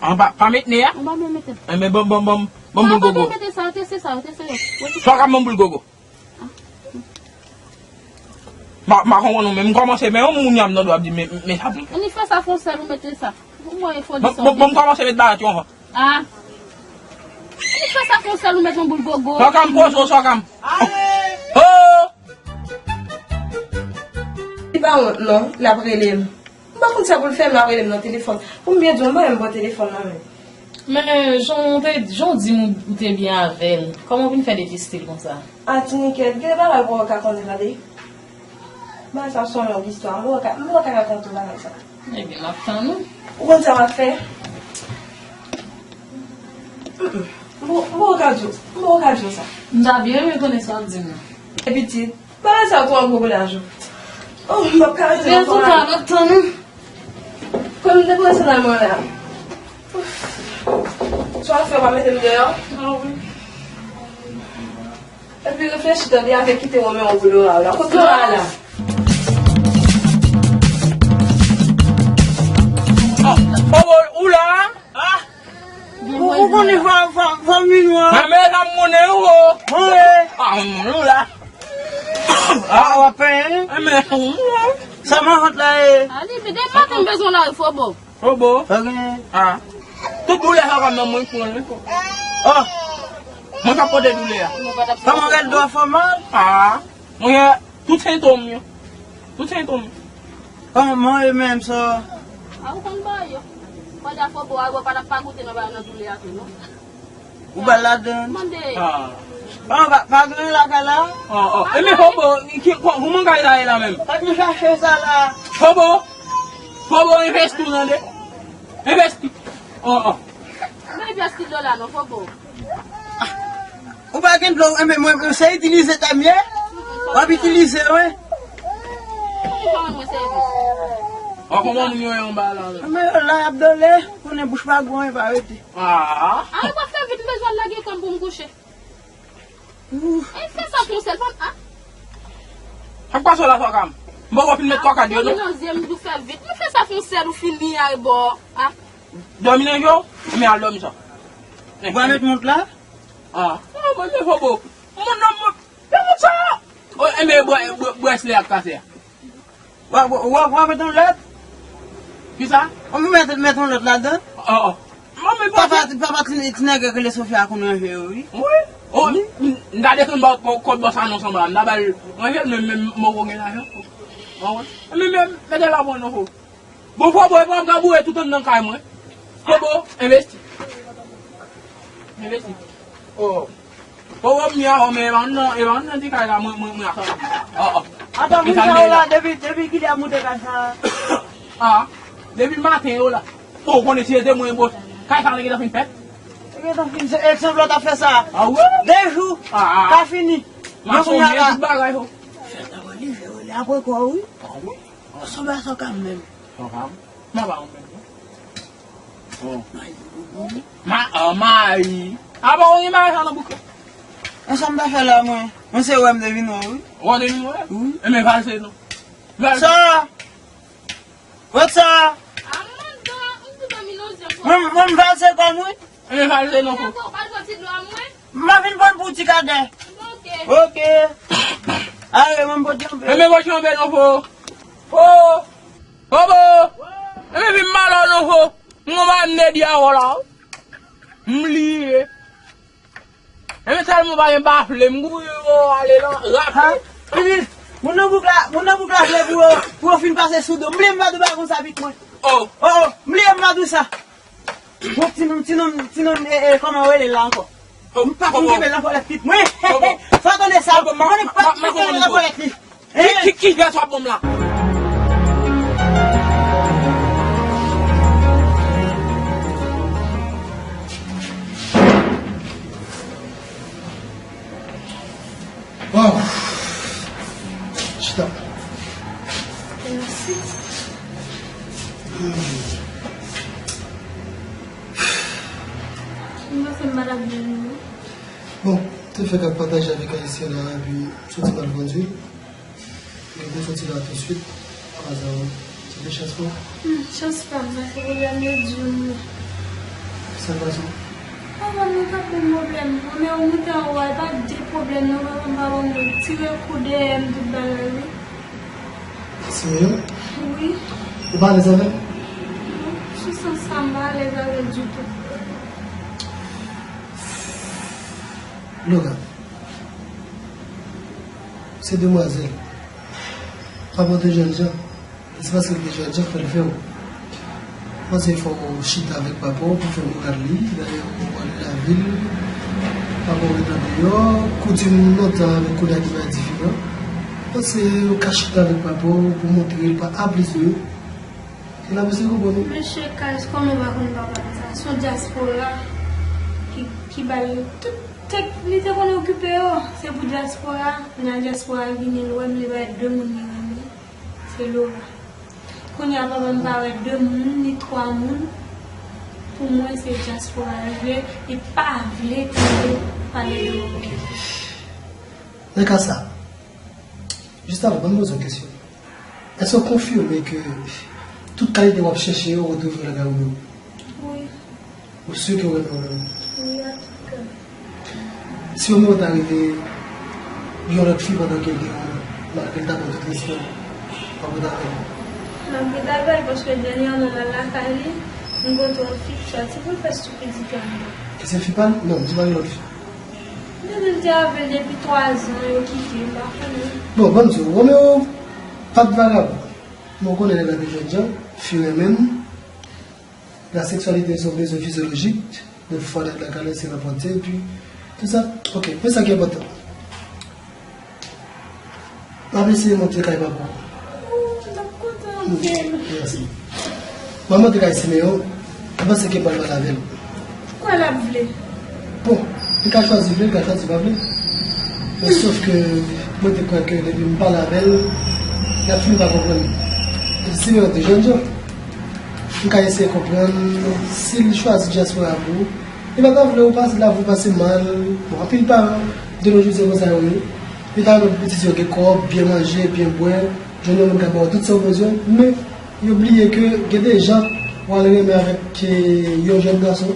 Ah, pa, pa met ne a? Ou pa byen mete l. Enben, bon, bon, bon, bon, bon, gogo. Ou pa byen mete sa, te se sa, te se yo. Sa ka bon boul gogo. Ma, ma konprann ou menm. M kòmanse, men yon moun yam nan dwa ap di, men, men sa pou m fè. Ann fè sa fon sèl ou mete sa. Ou mwen fò di sa. Bon, bon, m kòmanse met bagay yo anvan. Ah. Ann fè sa fon sèl ou met yon boul gogo. Sòkam, pozo, sòkam. Oh! Li pa wont non, l ap rele m. M pa konn sa pou l fè, l ap rele m nan telefòn. Pou m byen di w, m pa menm pran telefòn nan men. Men, jan w te, jan w di m ou te byen avè l, kòman w vin fè depiste l konsa? A, Tinikèt, gen de bagay ou poko ka konnen, tande. Bagay sa se yon long istwa, m poko ka, m poko ka rakonte w bagay sa. Ebyen, m ap tann ou. Ou konn sa w ap fè? Mm, mm. M poko, m poko ka di w, m poko ka di w sa. M ta byen renmen konnen sa w ap di m nan. E pitit, bagay sa yo twò gwo pou laj ou. Oh, m p ap ka rete nan kò a. Antouka, m ap tann ou. Kòm m te pran sandal mwen la. Sa w ap fè, w ap mete m deyò? Ah wi. Epi reflechi tande avèk kite Romeo pou Laura la. Kot Laura la? A, yon moun la. A, w ap penyen? E, men, yon moun. Sa manjot la ye? Ali, depi maten m bezwen w nan ri, Fobo. Fobo? Pa gen. A. Tout doulè sa w ap ban mwen, pran l, wi. Oh. Mwen k ap pote doulè a. Kòman w gen dwa fè w mal? A. Mwen gen tout sentòm yo. Tout sentòm yo. Kòman w ye menm sa? A, ou konn bagay yo. Pandan Fobo a, ou pa t ap pa goute nan bagay nan doulè a tou, non? Ou ba l ladan. Mande. Ah. Bon, pa, pa gen lakay la. Oh, oh. E men Fobo, ki, ko-, kòman kay la ye la menm? Fòk nou chache sa la. Fobo. Fobo, envesti w tande. Envesti. Oh, oh. Mwen envesti dòla non, Fobo. Ou pa gen dlo, e men mwen, mwen se itilize tèm ye. W ap itilize, wi. Mwen pa mwen sèvis. An kòman moun yo ye anba la menm? Men yo la, y ap dole. Konnen bouch pa gwo, e pa rete. Ah. Ay, w ap fè vit, m bezwen al lage kò m pou m kouche. Ay, fè sa pou m sèl, pa m, a. Sa k pase w la, Twa Ka m? M poko fin met twa kad yo, non. Dòmi nan zye m, di w fè vit. M fè sa pou m sèl, ou fini, ay, bò. A. Dòmi nan je w? Men al dòmi sa. Ou pa met mont la? Ah. Oh, mwen, men Fobo. Moun nan, mwen, men mont sa. Oh, e men, bwè, bwè, bwè, slè ap kase a. W ap, w ap, w ap met yon lòt? Kisa? W ap met, met yon lòt ladan? Oh, oh. Mwen, men papa, papa ti, ti nèg rele Sofia konn ranje yo, wi. Wi. Oh, m, m ta desann ba w kòb bòs anons anba. M ta ba l ranje l, men, men, mwen poko gen lajan. Mwen, mwen. Men, men, mete la pou nou, Fobo. Bon, Fobo, e pa m ka boure tout anndan kay mwen. Fobo, envesti. Envesti. Oh. Fobo, m ya, oh, men e pa anndan, e pa anndan ti kay la, mwen, mwen, mwen ap. Oh, oh. Atann, moun sa yo la, depi, depi kilè y ap moute kay sa? Ah, depi maten yo la. Oh, ou konnen si se te mwen, bòs. Kay sa, te gentan fin fèt. Te gentan fin, se, e, se vle w ta fè sa. Ah, wi? De jou, ah, ah, ka fini. Mason, men tout bagay, ho. Fè travay li, fè li apre kò, wi. Ah, wi. Samba sa ka menm. Sa ka. Mwen pa konn menm. Oh. Ma, ah, mayi. Ah bon, ou gen mayi sa nan bouke? E sa m ta fè la, mwen. Mwen se wè m te vin wè, wi. Wè w te vin wè? Wi. E men valse non. Valse. Sa! Wè sa! Mwen, mwen m valse kò m, wi. E men valse non, Fobo. M ap vin pran pou ti kadè. Ok. Ok. Ale, mwen pote yon pè. E men pote yon pè non, Fobo. Fobo. Fobo. E men vin malò non, Fobo. Mwen pa vin ede avè w la. M bliye. E men tèlman pa gen bafle, m gouye yo ale lan rapid. Pitit, moun nan bouk la, moun nan bouk la vle pou yo, pou yo fin pase sou do. M bliye m pa di w bagay konsa, pitit mwen. Oh. Oh, oh, m bliye m pa di w sa. Bon, ti nonm, ti nonm, ti nonm, e, e, kòman w rele l la ankò? M pa konn kenbe l nan pòlèt pit mwen. Sa w tande sa? M pa konn kenbe l nan pòlèt li. Ki, ki, ki gaz w ap ban m la? Waw. Chita. Mèsi. Mwen fè m malad menm, non. Bon, te fèk ap pataje avèk Ayisyen la, epi soti mal grandi. Gen pou soti la tousuit. Kwa sa, se de chans pou. Hmm, chans pa m, paske pwoblèm yo di m. Sa k pase w? Papa m nan t ap ban m pwoblèm. Mwen menm, ou moute anwo a, e pa de pwoblèm, non, papa m pa ban m, tire kou dèyè m, tout bagay, wi. Simeon? Wi. Ou pa alèz avè l? Non, sou sans sa, m pa alèz avè l ditou. Laura, se demwazèl. Papa w te jènjan. Se paske l te jènjan k fè l fè w. Panse fò w chita avèk papa w pou fè moral li. Dayè, ou pral lavil, papa w ret andeyò. Koutim lontan avèk kounye a ki pa diferan. Panse w ka chita avèk papa w pou montre l pa abize w. Se la pou se konprann ou. Mesye Kaz, kòman w pa konn papa m sa? Se yon dyaspora ki, ki ba l tout tèt li te konn okipe yo. Se pou dyaspora, kounye a dyaspora vini, l wè m, li pa wè de moun li renmen. Se Laura. Kounye a papa m pa wè de moun, ni twa moun. Pou mwen, se dyaspora l vle, li pa vle tande pale de mwen. Nan ka sa, jis avan, ban m poze w kesyon. Èske w konfime ke tout kalite w ap chèche yo, ou retwouve yo lakay ou menm? Wi. Ou si ke w renmen w menm? Wi, a tout kè m. Si yon moman ta rive, Yon lòt fi pandan ke l gen yon, malgre l ta pran tout respè l, w ap ret avè l? M ap ret avè l paske dènyèman m al lakay li, m kontre yon fi ki sòti pou l fè stipidite anndan. E se fi pa l? Non, m di pa gen lòt fi. M tande l te avè l depi twa zan, yo kite, m pa konnen. Bon, ban m di w, Romeo pa t vagabon. Men w konnen nèg la te jènjan, fi renmen m. La sexualité se yon bezwen fizyolojik, de fwa nèg la ka lese l anpòte, epi tout sa. Ok, men sa ki enpòtan. M ap eseye monte kay papa w. Oh, m t ap kontan anpil. Mèsi. M ap monte kay Simeon, m panse ke m pral pale avè l. Kwa l ap vle? Bon, li ka chwazi vle, li ka chwazi pa vle. Men sof ke mwen te kwè ke depi m pale avè l, l ap fini pa konprann. Epi Simeon te jènjan. M ka eseye konprann si l chwazi dyaspora pou ou. Li pa ta vle ou pase la, pou pase mal. Bon, anpil paran de nos jours se konsa yo ye. Li ta renmen pou pitit yo gen kòb, byen manje, byen bwè, jwenn yon moun k ap ba w tout sa w bezwen, men yo bliye ke gen de jan w al renmen avèk, eh, yon jèn gason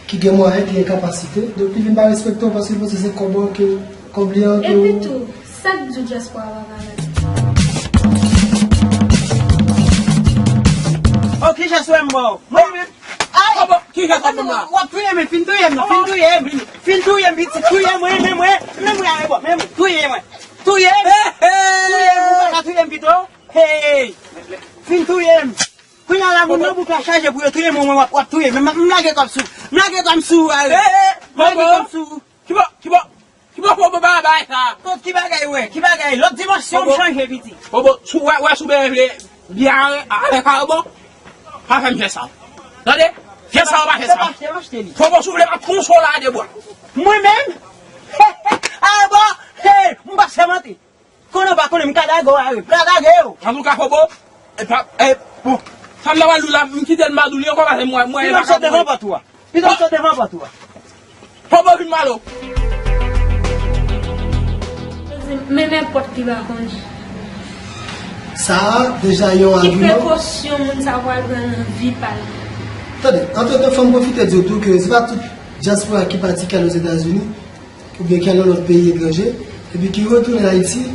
ki gen mwayen, ki gen kapasite, donk li vin pa respekte w paske li panse se kòb ou ke, kòb li an ke w. Epi tou, sa k di w dyaspora pa valè? Oh, ki jan sou m ba w? Mwen menm. Ay! Kòman? Ki jan kòb la? W ap touye m, fin touye m, non, fin touye m. Fin touye m, pitit, touye m, mwen, mwen, mwen, mwen, mwen, mwen, mwen, touye mwen. Touye m. Touye m, ou pa ka touye m pito? Hey! Fin touye m. Kounye a la, moun nan bouk la chaje pou yo touye mwen, mwen, w ap, w ap touye m. Men m, m lage kòb sou. M lage kòb sou, ale. M lage kòb sou. Ki bò, ki bò, ki bò, Bobo pa bay sa? Kot ki bagay, wè? Ki bagay? Lòt dimansyon m chanje, piti. Bobo, sou, wè, wè, sou byen vle, byen avèk a, bon. Pa fè m fè sa. Tande? Fè sa, w pa fè sa. Se pa achte, m achte li. Bobo, sou vle, m ap konso la de bwa. Mwen menm? A, bon, hey, m pa sèmante. Konnen w pa konnen, m ka lage w a wi, m ka lage w. Antouka, Fobo, e pa, e, bon, sa m ta pral di w la, m kite l, m pa di w li ankò, paske mwen, mwen, e pa ka pou mwen. Pito m sot devan pòt ou a. Pito m sot devan pòt ou a. Fobo vin malo. Men nenpòt ki pa konnen. Sa a, deja yon agiman. Ki prekosyon moun sa pral pran nan vi pa l? Tande, antretan, fò m pwofite di w tou ke se pa tout dyaspora ki pati ki al Ozetazini, oubyen ki al nan lòt peyi etranje, epi ki retounen Ayiti,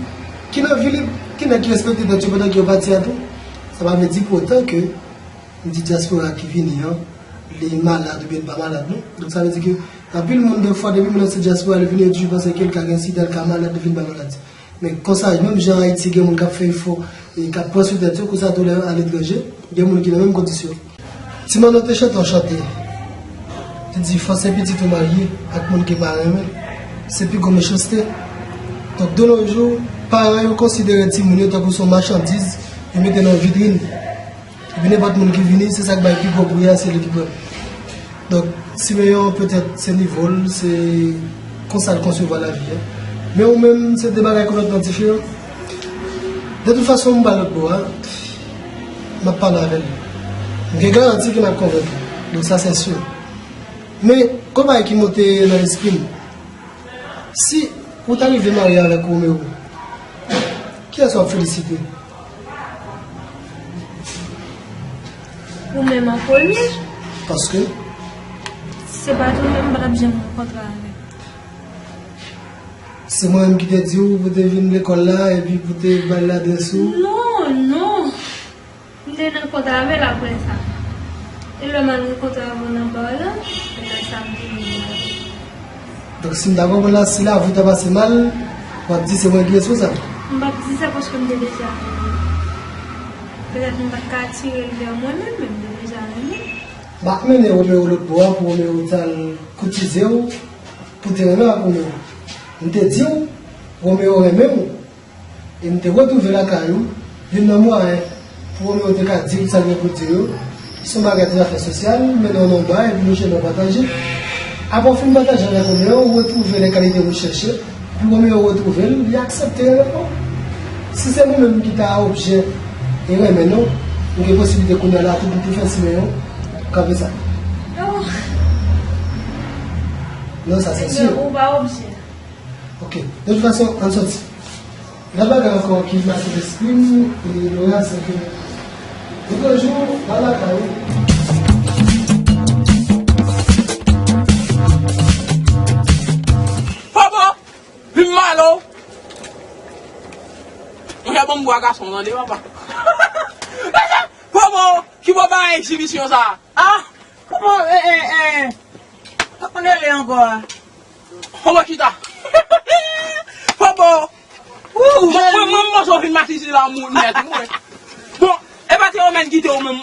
ki nan vi lib, ki nèg ki respekte tèt yo pandan ke yo pati a tou. Sa pa vle di pou otan ke m di dyaspora ki vini an, li malad oubyen li pa malad, non. Donk, sa vle di ke anpil moun, defwa, depi moun nan se dyaspora, li vini, yo toujou panse ke li ka gen sida, li ka malad, li vin bay maladi. Men konsa, menm jan Ayiti gen moun k ap fè efò e k ap pran swen tèt yo, konsa tou lè yo aletranje, gen moun ki nan menm kondisyon. Ti Manno te chante yon chante. Li di, fò se pitit ou marye ak moun ki pa renmen, se pi gwo mechanste. Donk, de nos jours, paran yo konsidere timoun yo tankou se yon machandiz, yo mete nan yon vitrin. Epi nenpòt moun ki vini, se sa k bay pi gwo pri a, se li ki pran. Donk, Simeon, petèt, se nivo l, se konsa l konsevwa lavi a. Men ou menm, se de bagay konplètman diferan. De tout fason, m pa lòt bò a, m ap pale avè l. M gen garanti ke m ap konvenk li. Donk, sa, se si. Men, gon bagay ki monte nan lespri m. Si ou ta rive marye avèk Romeo, kiyès w ap felisite? Ou menm an premye. Paske? Se pa t ou menm, m pa t ap janm rankontre avèk. Se mwen menm ki te di w pou te vin lekòl la epi pou te bay ladrès ou? Non, non. M te rankontre avè l apre sa. E lè m al rankontre avè w nan ba la, se lè sa m te vin la. Donk, si m ta konprann la, si lavi ta pase mal, w ap di se mwen ki responsab? M p ap di sa paske m te deja renmen. Petèt m pa t ka atire l vè mwen menm, men m te deja renmen. M ap mennen Romeo lòt bò a pou Romeo t al koutize w, pou te renmen ak Romeo. M te di w, Romeo renmen w. E m te retwouve lakay ou, youn nan mwayen pou Romeo te ka di w sa l gen pou di w yo, se yon bagay de zafè sosyal, m mennen w nan yon ba, epi nou chèche nou pataje. Apre w fin pataje avèk Romeo, ou retwouve lè kalite ou chèche, pou Romeo retwouve l, li aksepte renmen w. Si se mwen menm ki ta objè e renmen nou, ou gen posiblite kounye a la tou pou te fè Simeon kanpe sa. Non. Non, sa se si. Ou pa objè. Ok. De tout fason, ann sòti. Lòt bagay ankò ki pase lespri m, e, Lora, se ke lòt jou, m al lakay ou. Fobo! Vin malo! Ban m bwa gason, tande, papa. Bobo, ki bò bagay egzibisyon sa? Ah, kòman, eh, eh, eh, kòman l rele ankò a? Bobo, chita. Bobo. Ou, mwen, mwen, mwen, mwen, mwen, fin matize la, moun nèt, mwen. Bon, e pa te ou menm ki te ou menm.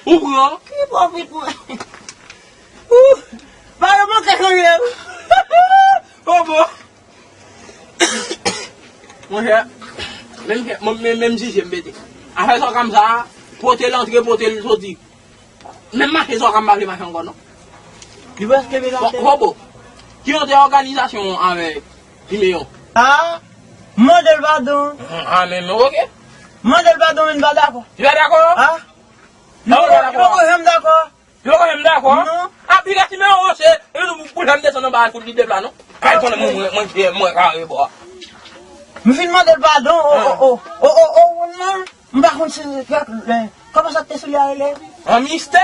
Ou pran. Ki pwofit mwen? Ou, pa yo manke chanje. Bobo. Monchè, menm, menm, menm, menm jije m pete. Afè sa w ka m sa, pote l antre, pote l soti. Menm mache sa w ka m pa vle mache ankò, non. Li prèske vin Bon, atè. Bobo, ki yon te òganizasyon avèk Simeyon? Ah, mande l padon. Ah, men, men, ok. Mande l padon, men l pa dakò. Li pa dakò? Ah, li Ah, ou pa poko, li dakò? Poko janm dakò. Yo, mwen menm dakò. Non. A, piga ti men yo se, e nou pou, pou janm desann anba al kout li de pla, non. Kay konnen mwen, mwen, mwen, mwen kare bò. M fin mande l padon, o, o, o, o, o, o, non. M pa konn si, eh, kòman sa te sou li a rele? An mistè?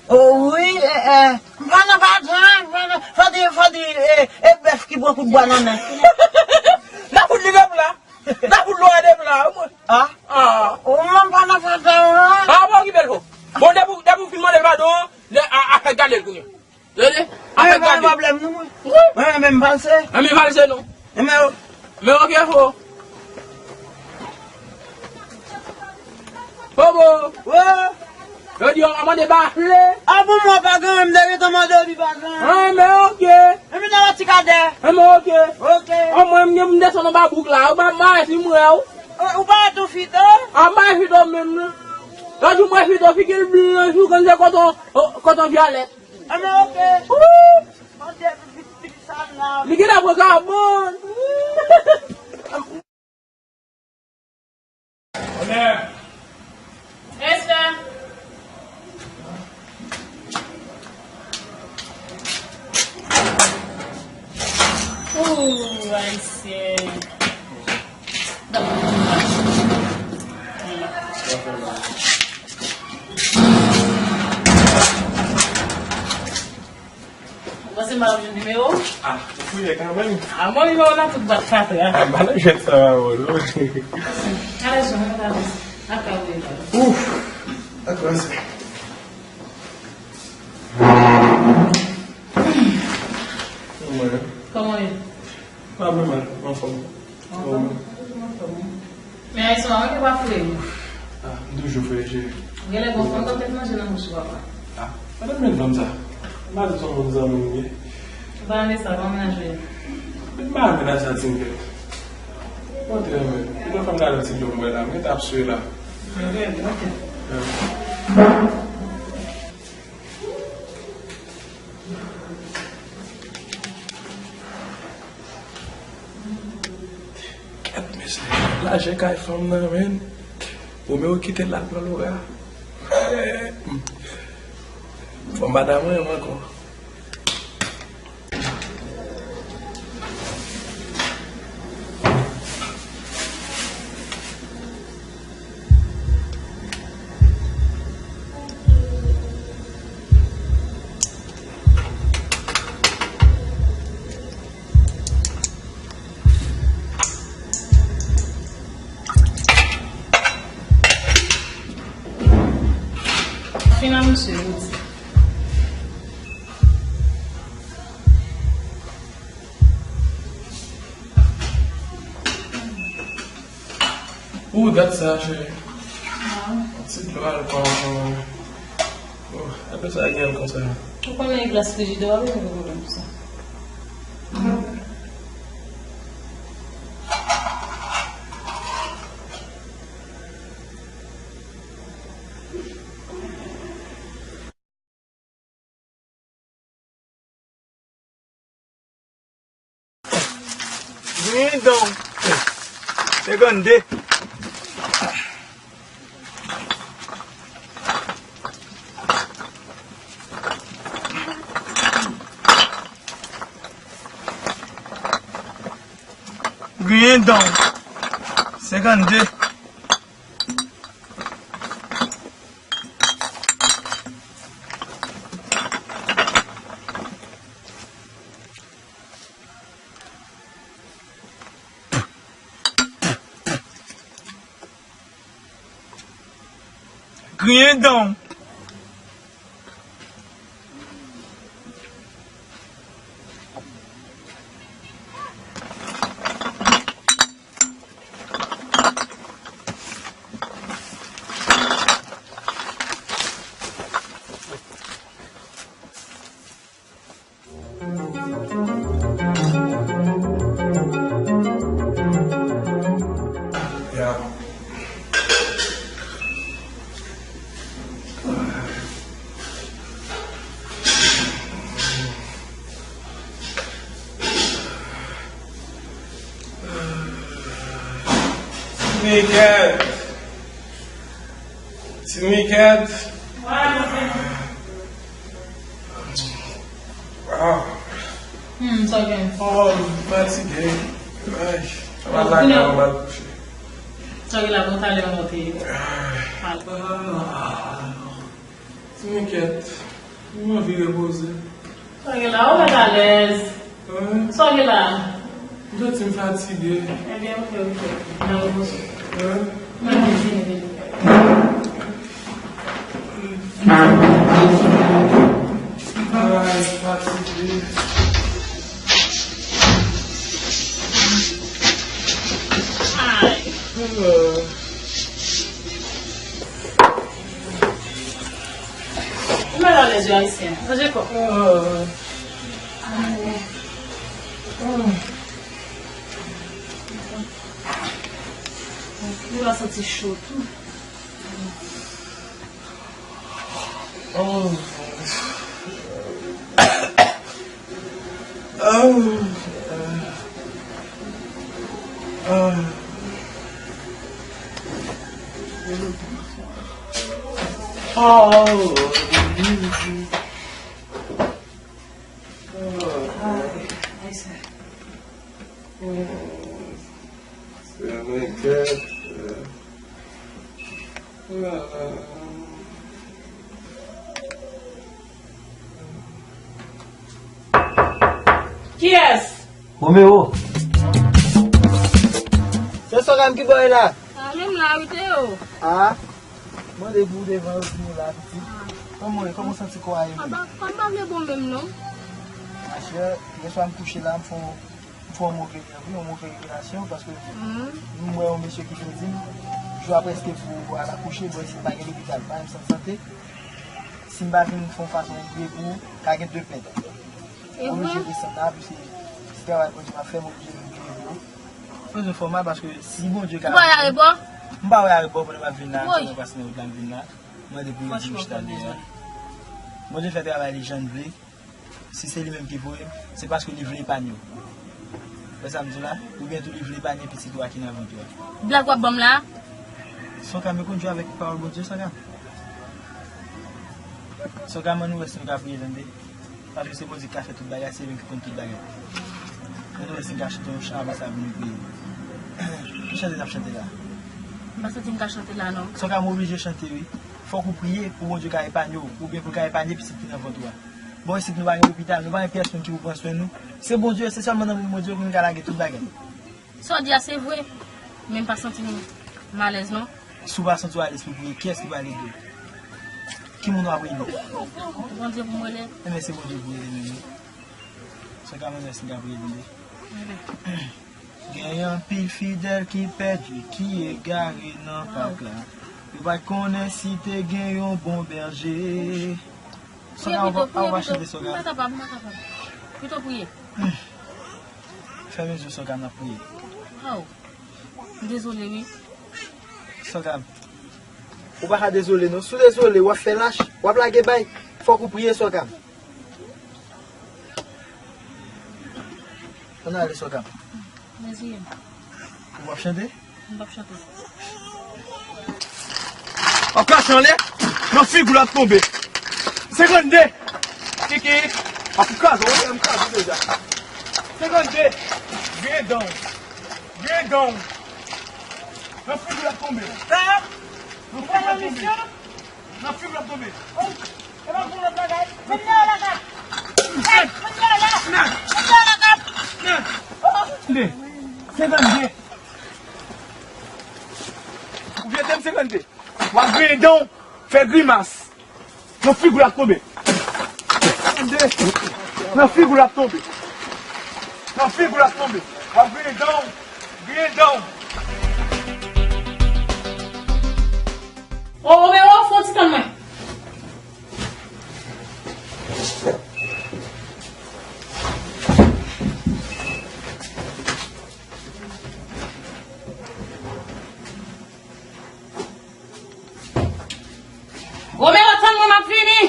O, wi, eh, eh. M pa nan padon, m pa nan, fò di, fò di, eh, e bèf ki pran kout bwa nan men. N a fout li de pla. N a fout lwa de pla, mwen. Ah. Ah. Ou menm pa nan pantalon, non? Ah, pa okipe l, ho. Bon, depi, depi w fin mande l padon, lè, a, a fè gade l kounye a. Tande? A fè gade l. Mwen pa gen pwoblèm, non, mwen. Wi. Mwen, mwen, m valse. Mwen, mwen valse, non. Mwen, mwen, mwen, ok, ho. Bobo. Wi. Yo di yo ka mande bafle. A bon, mwen pa gen, m te gentan mande w, li pa gen. Ah, men ok. Epi nan yon ti kadè. Ah, men ok. Ok. An mwen, m gen m desann anba bouk la. Ou pa mare si m wè w. Ou, ou pa tou fito? A mare fito menm, non. Yo di mwen fito, figi l blan, jou konn se koton, koton vyolèt. Ah, men ok. Wouh! Mon Dieu, pitit sa la. Li gentan pran kabòn. Respè. Ooh, Ayisyen. Ou panse m ap jwenn nimewo? Ah, ou fouye kanmenm. Ah, mwen nimewo nan tout bwat fatra. Ah, ba nan jwèt sa, bravo, non? Ale, jwenn mwen, ale. Aka, wi, wi. Ouf! Ak wè se. Kòman ye? Kòman ye? Pa vrèman, anfòm. Anfòm? Toujou anfòm, wi. Men Ayisyen pa manke bafle. Ah, m toujou fre, cheri. Ou genlè gon fanm k ap met manje nan bouch ou, papa. Ah, pa t ap met fanm sa. M pa di se yon moun zanmi m ye. Ou pa renmen sa, pa menaj ou ye. Men m pa renmen sa, ti m fèt. Mwen te renmen. Pito fanm gade ti dlo m bwè la, m gentan ap swe la. Ok, ok. Yeah. Kèt, mesye. Lajè kay fanm nan, men. Ou menm ou kite l al pran Lora. Fò madanm mwen ankò. Fin an, mesye, yo di. Ou gad sa, cheri. Yon ti dlo alkòl ankò. Oh, apre sa, gen konsa. Ou konnen glas frijidè a, wi, nou gen pwoblèm pou sa. Dindon. Senkannde. Griyen dan w. Senkannde. Griyen dan w. Ti Mikèt. Ti Mikèt. Ah. Hmm, sa gen. Oh, m fatige. Ay, m al lakay mwen, m al kouche. Sa gen la, bon, talè mwen te. Ah. Ti Mikèt, m anvi repoze. Sa gen la, ou mèt alèz. Wi. Sa gen la? M santi m fatige. Ebyen, oke, oke. Nan repoze. Wi. Mwen vin vini, vini. Ay, fatige. Ay. Ou mèt alèz wi, Ayisyen. Chanje kò. Ou va santi cho tou. Kiyès? Romeo. Se Sògam ki bò e la? A, menm la, wi, Teo. A, mande pou devan yo pou yo la, pitit. Kòman w ye? Kòman w santi kò a ye menm? Kò m pa, kò m pa vle bon menm, non. Machè, yèswa m kouche la, m fè yon M fè yon move rèv, wi, yon move revelasyon, paske m wè yon mesye ki vin di m, jou a prèske pou al akouche, bò isit pa gen lopital, pa menm sant sante. Si m pa vin fè yon fason priye pou ou, ka gen de pèt. M oblije desann la, piske se travay Bondye m ap fè, m oblije vin priye pou ou. Mwen bezwen fè w mal, paske si Bondye ka... Ou pa wè arebò? M pa wè arebò pandan m ap vin la, m sèlman pase nan wout la, m vin la. M mande pou yo di m chita deyò. Bondye fè travay li jan l vle. Si se li menm ki voye m, se paske li vle epanye w. Wè sa m di w la? Oubyen tou li vle epanye pitit ou a ki nan vant ou a. Blag w ap ban m la? Sògam, yo konn jwe avèk pawòl Bondye, Sògam. Sògam, ann nou wè si nou ka priye, tande. Paske se Bondye ki ka fè tout bagay, se li menm ki konn tout bagay. Ann nou wè si n ka chante yon chan, apre sa pou nou priye. Ki chante n ap chante la? M pa santi m ka chante la, non. Sògam, ou oblije chante, wi. Fòk ou priye pou Bondye ka epanye w, oubyen pou l ka epanye pitit ki nan vant ou a. Bò isit nou pa gen lopital, nou pa gen pèsonn ki pou pran swen nou. Se Bondye, se sèlman nan men Bondye pou nou ka lage tout bagay. Sa w di a se vre, men m pa santi m alèz non. Si w pa santi w alèz pou priye, kiyès ki pral ede w? Ki moun w ap rele? Bondye pou m rele. Enben se Bondye pou w rele menm wi. Sògam, mèsi m ka priye tande. Enben. Gen anpil fidèl ki pèdi, ki egare nan Pak la. Yo pa t konnen si te gen yon bon bèje. Sògam, ou pa chante, Sògam. M pa kapab, m pa kapab. Pito priye. Fèmen je w, Sògam, n ap priye. Aw. M dezole wi. Sògam. Ou pa ka dezole non. Si w dezole, w ap fè lach, w ap lage bay. Fòk ou priye, Sògam. Ann ale, Sògam. Mezire m. Ou p ap chante? M p ap chante. W ap krache anlè? Nan figi w l ap tonbe. Senkannde. Kiki. W ap kraze, w wè m kraze deja. Senkannde. Griyen dan w. Griyen dan w. Nan figi w l ap tonbe. Sa? Nan figi w l ap tonbe. Nan figi w l ap tonbe. Wi. E pa pou lòt bagay. Vin deyò lakay. Hey, vin deyò la. Vin deyò lakay. Tande. Senkannde. Ou vye tèm senkannde. W ap griyen dan w. Fè grimas. Nan figi w l ap tonbe. Nan figi w l ap tonbe. Nan figi w l ap tonbe. W ap griyen dan w. Griyen dan w. O, Romero, fè yon ti tann mwen. Romero, tann mwen, m ap vini.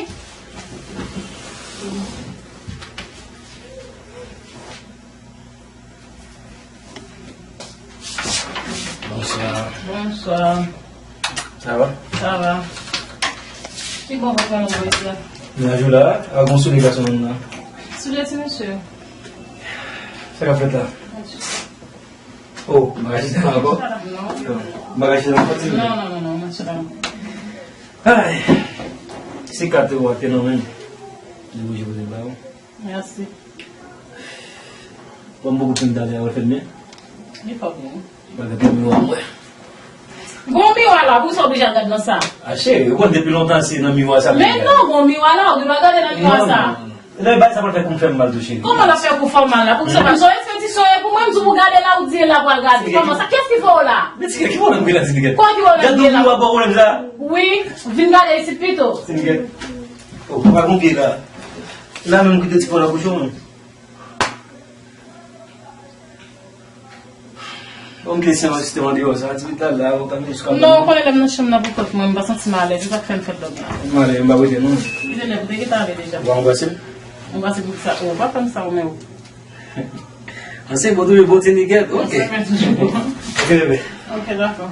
Bonswa. Bonswa. Sa va? Sa va. Ki bò w pral pran nan bò isi a? Mennaj ou la, a gon soulye gason moun nan. Soulye ti mesye. Sa k ap fèt la? Oh, bagay chita ankò? Non. Bagay chita ankò, ti mesye? Non, non, non, non, non, chita. Ay, se kat ou a te nan men m. Li bouje pou te ba ou. Mèsi. Bon, m poko fin talè a, w ap fè l byen? Li fò byen. Bagay pou miwa, mwen. Gon miwa la, pou sa oblije al gad nan sa. A cheri, ou konn depi lontan se nan miwa sa. Men non, gon miwa la, ou gen dwa gade nan miwa sa. Non, non, non. Lè bay sa pral fè kou m fè m mal tou, cheri. Kòman l ap fè kou fè w mal la? Pou sa, se yon repetisyon ye pou mwen, m di w pou gade la, ou di e la pral gade. Kòman sa? Kiyès ki voye w la? Men ti, ki pwoblèm ki la, ti nèg? Kò ki voye w la? Gad yon miwa bò pwoblèm sa. Wi, vin gade isit pito. Ti nèg. Oh, pa gon pye la. La menm ki te ti fò nan bouch ou, menm. Bon, m te se yon sistèm andeyò sa, ti pita la, ou ka menm jiska. Non, ou konnen lè m nan chanm nan pou kont mwen, m pa santi m alèz, se sa k fè m fè dòmi la. M alèz, m pa prete non. Kilè ou te gentan ale deja? Ou pa anbrase m? Anbrase pou kisa? Ou pa fè m sa ou menm. An se bon, toujou bon ti nigèt, ok. Sa fè toujou bon. Ok, bebe. Ok, dakò.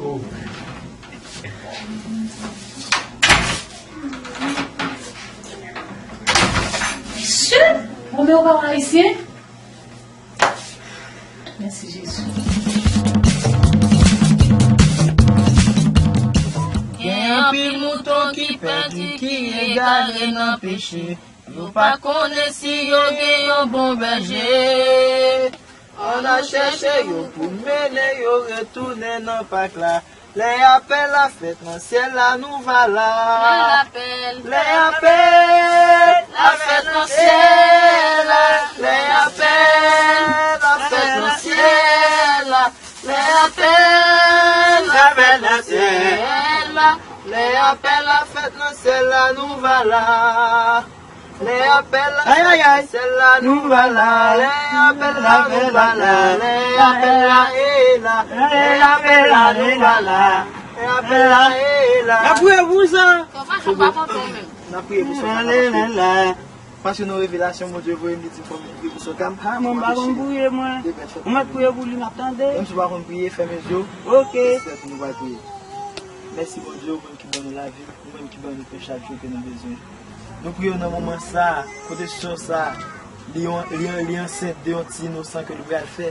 Oh. Shit! Romeo pa wè ayisyen? Mèsi, Jezi. Gen anpil mouton ki pèdi, ki egare nan peche. Yo pa konnen si yo gen yon bon bèje. Ann al chèche yo pou n mennen yo retounen nan pak la. Lè apèl la fèt nan syèl la, nou va la. Lè apèl, lè apèl la fèt nan syèl la. Lè apèl la fèt nan syèl la. Lè apèl la fèt nan syèl la. Lè apèl la fèt nan syèl la, nou va la. Lè apèl la, ay, ay, ay, sèl la nou va la. Lè apèl la nou va la. Lè apèl la e la. Lè apèl la nou va la. Lè apèl la e la. N ap priye pou sa. N ap priye pou sa. Paske nan revelasyon, Bondye voye m, li di fò m priye pou Sokam. Ha, mwen m pa konn priye, mwen. Ou mèt priye pou li, m ap tande. Menm si w pa konn priye, fèmen je w. Ok. Respè pou nou va priye. Mèsi, Bondye, ou menm ki ban nou lavi. Ou menm ki ban nou pen chak jou ke nou bezwen. Nou priye w nan moman sa a, kote sè sa a, li, li, li ansent de yon ti inosan ke nou pral fè.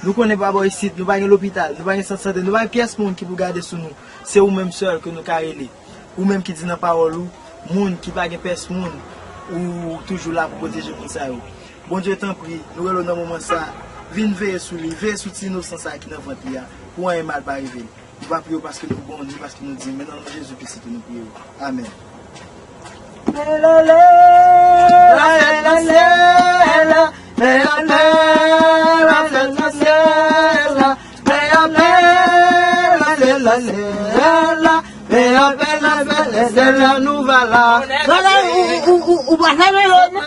Nou konnen pa bò isit, nou pa gen lopital, nou pa gen sant sante, nou pa gen pyès moun ki pou gade sou nou. Se ou menm sèl ke nou ka rele. Ou menm ki di nan pawòl ou, moun ki pa gen pyès moun, ou toujou la pou pwoteje moun sa yo. Bondye, tanpri, nou rele w nan moman sa a, vin veye sou li, veye sou ti inosan sa a ki nan vant li a, pou anyen mal pa rive l. Nou pa priye w paske nou bon, ni paske nou diy, men nan non Jezi Kris tou nou priye w. Amèn. Sèl la nou va la.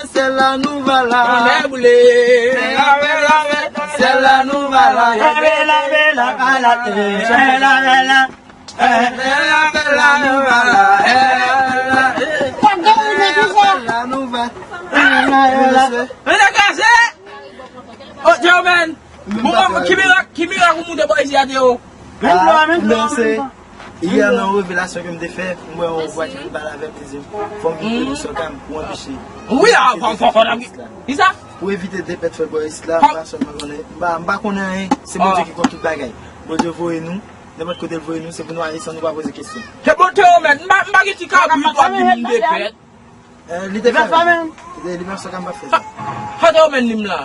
Sèl la nou va la. Sèl la nou va la. Sèl la nou va la. Men degage! Oh, Jermaine! Bon, ki mirak, ki mirak ou moute bò isi a, Théo? Men dlo a, men dlo a. Yè nan yon revelasyon ke m te fè, m wè yon bwa ki vin pale avè m, li di m, fò m vin pran yon sòkam pou anpeche. Wi, a, fò, fò, fò, fò, kisa? Pou evite depèt fè bò isit la, m pa sèlman konnen, m pa, m pa konnen anyen, se Bondye ki konn tout bagay. Bondye voye nou, nenpòt kote l voye nou, se pou nou ale san nou pa poze kesyon. Se bon, Théo, men, m pa, m pa gen ti kabrit w ap di m depèt. Eh, li te fè. Li te fè menm. Li te, li menm sòkam pa fè sa. Sa, sa Théo, men, li m la.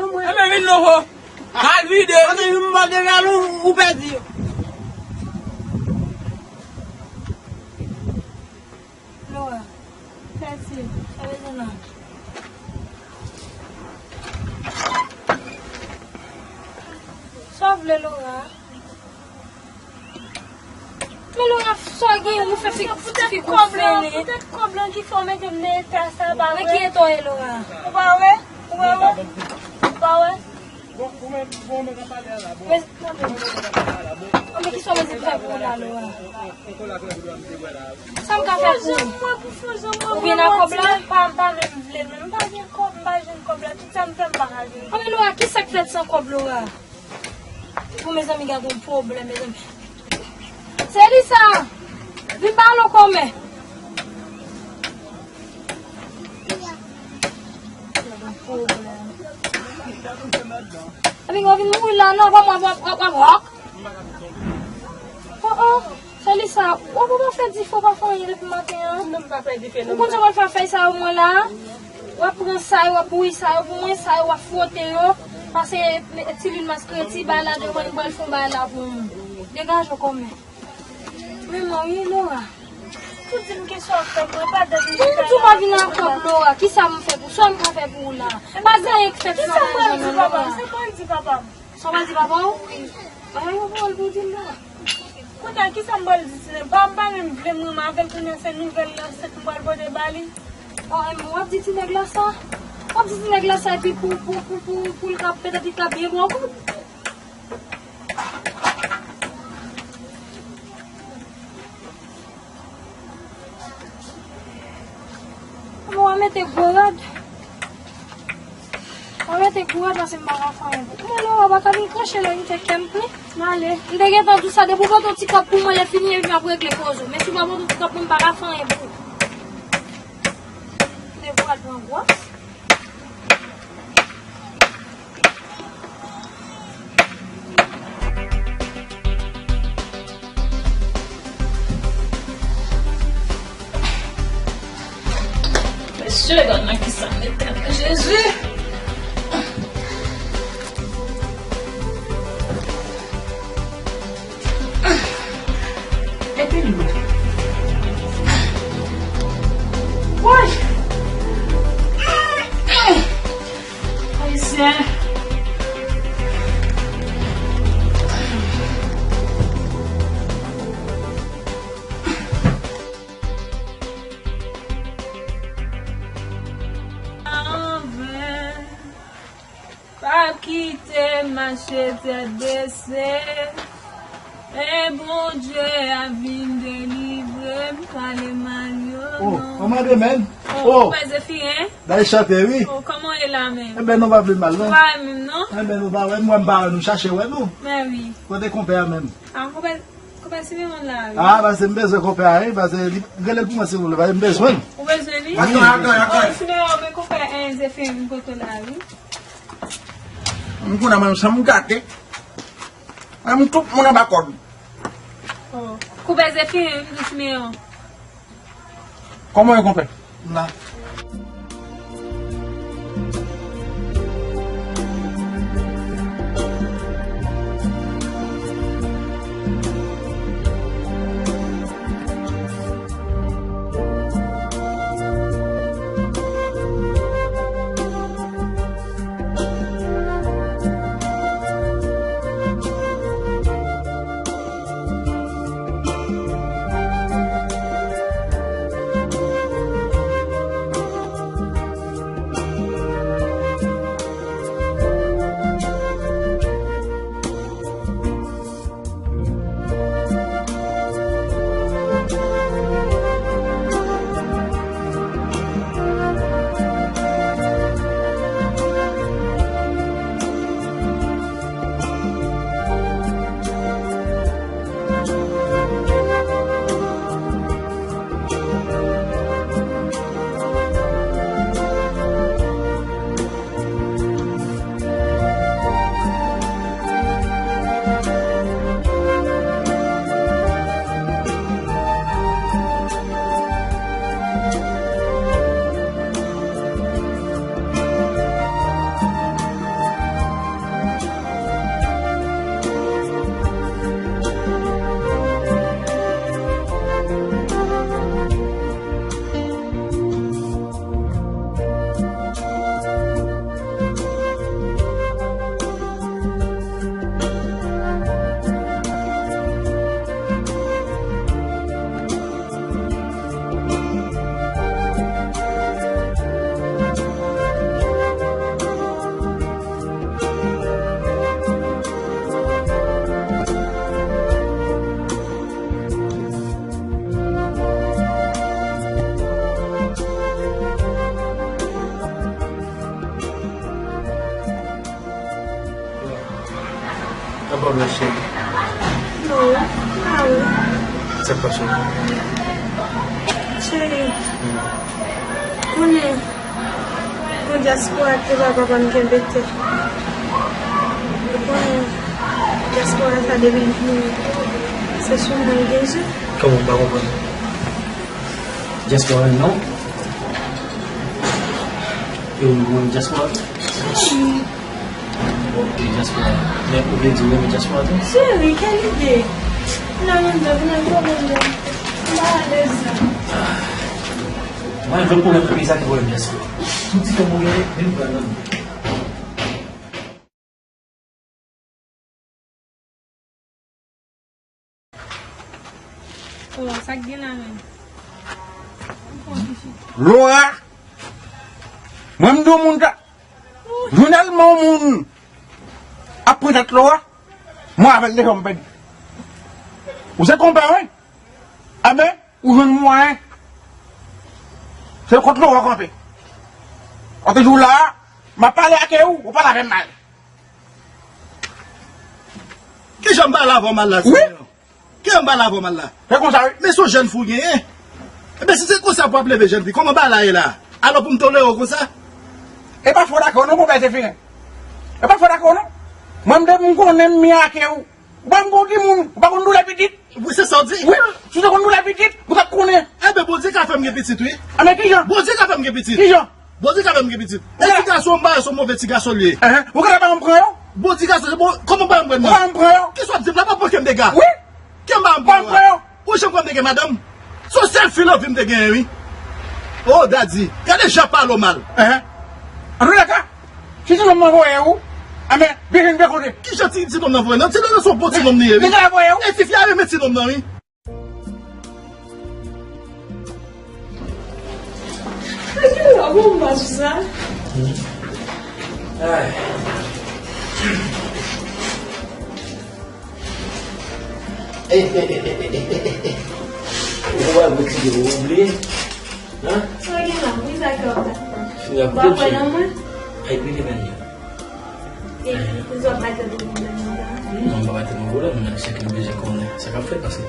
non, mwen. Enben, vin non, ho. Al vide. Ann, yon mò de gal ou, ou pèdi. Laura, mèsi. Sa bezwen la? Sa w vle, Laura? Men Laura, sa w gen, ou fè fi, ti fi gon frennen. Poutèt kòb lan ki fè w mete m nan eta sa, pa vre? Men ki eta w ye, Laura? Ou pa wè? Ou pa wè? Ou pa wè? Bon, ou menm, bon, ou menm nan pale a la, bon. Men, tande. Bon, men kisa w bezwen fè pou ou la, Laura? Sa m ka fè pou ou? Ou gen nan kòb la? Pa, m pa menm vle, men m pa gen kòb, m pa jwenn kòb la. Tout sa m fè, m pa ka jwenn. Anben, Laura, kisa k fèt san kòb, Laura? Bon, mezanmi, gade yon pwoblèm, mezanmi. Se li sa! Vin ba nou kòmè. Epi w vin mouri la, non, pa mwen, w ap, w ap, w ap, w ap. Oh, oh, se li sa. W ap, w ap fè dife, w pa fè anyen depi maten an. Non, m pa fè dife, non. Ou konn sa w al fè fèy sa yo mwen la? W ap pran sa yo, w ap bouyi sa yo pou mwen, sa yo, w ap fwote yo. Pase, ti lil mas kredi, bay la devan, m pral fè yon bay la pou mwen. Degaje w kòmè. Men mwen, wi, Laura. Ou di m ki sa w ap fè mwen, pa dat m di w m ap vin an kòb, Laura. Kisa m fè pou, sa m ka fè pou ou la? Pa gen anyen k fèt san lajan, non, Laura. Sa m pral di papa m. Sa w pral di papa w? Wi. Ay, ou pral pou di m la. Kounye a, kisa m pral di Tine? Pa m pa menm vle m renmen avè l, kounye a se nouvèl la, se m pral pote ba li. Oh, e w ap di ti nèg la sa? W ap di ti nèg la sa epi pou, pou, pou, pou, pou l ka, petèt li ka byen ba w kob. Mwen mete gwo rad. Mwen mete gwo rad paske m pa ka fè anyen pou. Mwen la, w pa ka vin kòche la, m fè kè m plen. M ale. M te gentan di w sa, depi w pote yon ti kòb pou mwen, lè fini, epi m ap regle koze w. Men si w pa pote yon ti kòb pou mwen, m pa ka fè anyen pou ou. M te gwo rad pran gwòs. Mesye, gad nan kisa m mete m, Jezi! Epi lou. Woy! Ayisyen. Anven. Pa kite m mache tèt bese. E Bondye a vin delivre m, pale mal yo non. Oh, manman de menm. Oh, oh. Konpè Zefiren. Dale chante, wi. Oh, kòman w ye la menm? Enben, nou pa vle mal, non. Ou pa wè menm, non? Enben, nou pa wè, mwen m pa wè nou, chache wè nou. Men wi. Kote konpè a menm? Ah, konpè, konpè Simeon la, wi. Ah, paske m bezwen konpè a, wi, paske li rele l pou mwen, si w vle, paske m bezwen l. Ou bezwen li? Atann, atann, atann. Oh, Simeon, men konpè, eh, Zefiren vin kote w la, wi. M konnen mwen, sa m gate. Mwen, m tout moun anba kòd. Oh. Konpè Zefiren, m di Simeon. Kòman w ye, konpè? M la. Cheri, konnen pou dyaspora te pa pa n kenbe tè. Ou konnen dyaspora sa depi l vini, se sou mwen l gen je. Kòman m pa konprann? Dyaspora non? Yo, mwen dyaspora? Ok, dyaspora. Men ou vle di ou renmen dyaspora tou? Cheri, kèl ide! Nan menm tan, nan pwoblèm nan. M pa alèz la. Mwen, lòt pwoblèm nan, se sa ki pwoblèm dyaspora. Tout ti tan mwen genyen, vin pran nan. Oh, sa k gen la menm? Laura, mwen m di w moun ta, jeneralman yon moun ap pran tèt Laura, mwen avè l deja m pèdi. Ou se konpè wi? Enben, ou jwenn mwayen. Se kot Laura w kanpe. Ou te di w la, m ap pale ak ou, ou pale avè m mal. Kijan m pale avè w mal la, Wi. Senyè? Kijan m pale avè w mal la? Se konsa, wi. Men se yon jèn fi w genyen. Ebyen, si se konsa pou w ap leve jèn fi, kòman bagay la ye la? Alò pou m tolere w konsa? E pa fòt ak ou non, konpè Zefirin. E pa fòt ak ou non. Mwen, m depi m konnen m byen ak ou. Ou pa m gon timoun, ou pa konn doulè pitit. Wi, se sa w di? Wi, si w te konn doulè pitit, ou t ap konnen. Enben, Bondye ka fè m gen pitit, wi. A, men kijan? Bondye ka fè m gen pitit. Kijan? Bondye ka fè m gen pitit. E ti gason m ba yo, se yon move ti gason l ye. Enhen. Ou gentan ba m pran yo? Bon ti gason, se bon, kòman ba m pran yo? Ou ba m pran yo? Kisa w ap di m la? Pa pote m dega. Wi. Kè m ba m pran yo? Ou janm kwè m te gen madanm? Se yon sèl fi l anvi m te genyen, wi. Oh, daddy, gade jan pale w mal. Enhen. Antoulèka, si ti nonm nan voye ou, enben, byen vin byen kote. Kijan ti, ti nonm nan voye? Non, ti nonm nan se yon bon ti nonm li ye, wi. Li te voye ou. E ti fi a renmen ti nonm nan, wi. Sa ki lè w bon m pa sou sa? Ay. Ou pa vle eksplike pou ou bliye? Hein? Sa gen la, wi, sa ke w ap fè? Fini ap koute m, cheri. Ay, bliye men. E, pou sa w pa tèt ou pwoblèm nan, sa? Non, m pa tèt mwen pwoblèm, men se ke m bezwen konnen sa k ap fèt, paske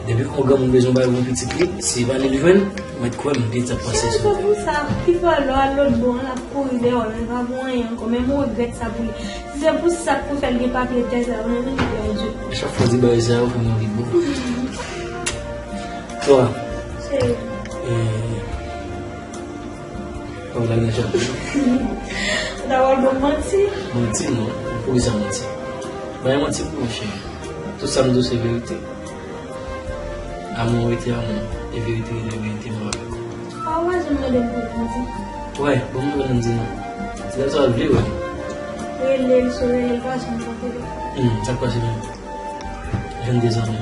depi yon granmoun bezwen bay yon pitit li, si pa li l jwenn, mèt kwè m, gen sa k pase sou tèt. Se pou sa, pi fò lè w al lòt bò an, l ap kouri dèyè w, men pa pou anyen ankò, men m regrèt sa pou li. Si se pou sa k pou fè l gen papye tè sa yo, men li pèdi. Chak fwa w di bagay sa yo, fè m anvi bon. Twa. Se. E, pa w lage nan chapye. Ou ta wè l ban m manti? Manti non. Poukisa manti? Bay manti pou mwen, cheri. Tout sa m di w se verite. Amou rete amou. E verite rete verite, mwen avèk ou. A, ou pa janm mande m pou m di. Wè, bon, mwen menm di non. Se lè sa w vle wè. Rele l, sou rele l, pa janm pran telefòn. Hmm, sa k pase menm? Jwenn de zanmi.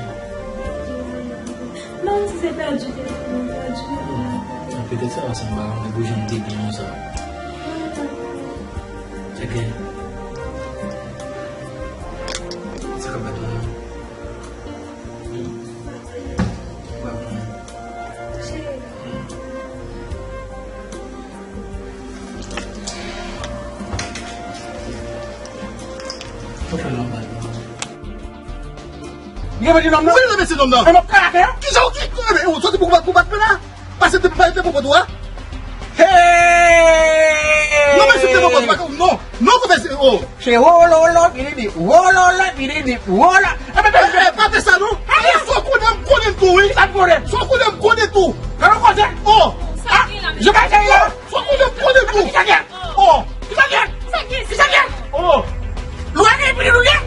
Menm si se pèdi telefòn, pèdi. Non, petèt sa, paske m pa konnen pou jan m te gen yon sa. Sa gen. Sa k ap bat mwen. Ou fè lòm bat mwen. Ou gen meti nonm nan? Wi, mwen meti nonm nan. E m ap kale atè a? Kijan ou ki, e, ou soti pou bat, pou bat mwen la? Pase te, pase te pou kote w a? Hey! Non, men si te pou kote w a, non. Non, konpè, oh. Se wololo, bilibip, wololo, bilibip, wolo. E, men, men, men, pa fè sa, non. Sou konnen m konnen tou, wi. Sa m konnen? Sou konnen m konnen tou. Nan yon kote? Oh. Sa ki la, men? Je pa sa la. Sou konnen m konnen tou. Ki sa gen? Oh. Ki sa gen? Sa gen? Ki sa gen? Oh. Lwen gen piti nou gen?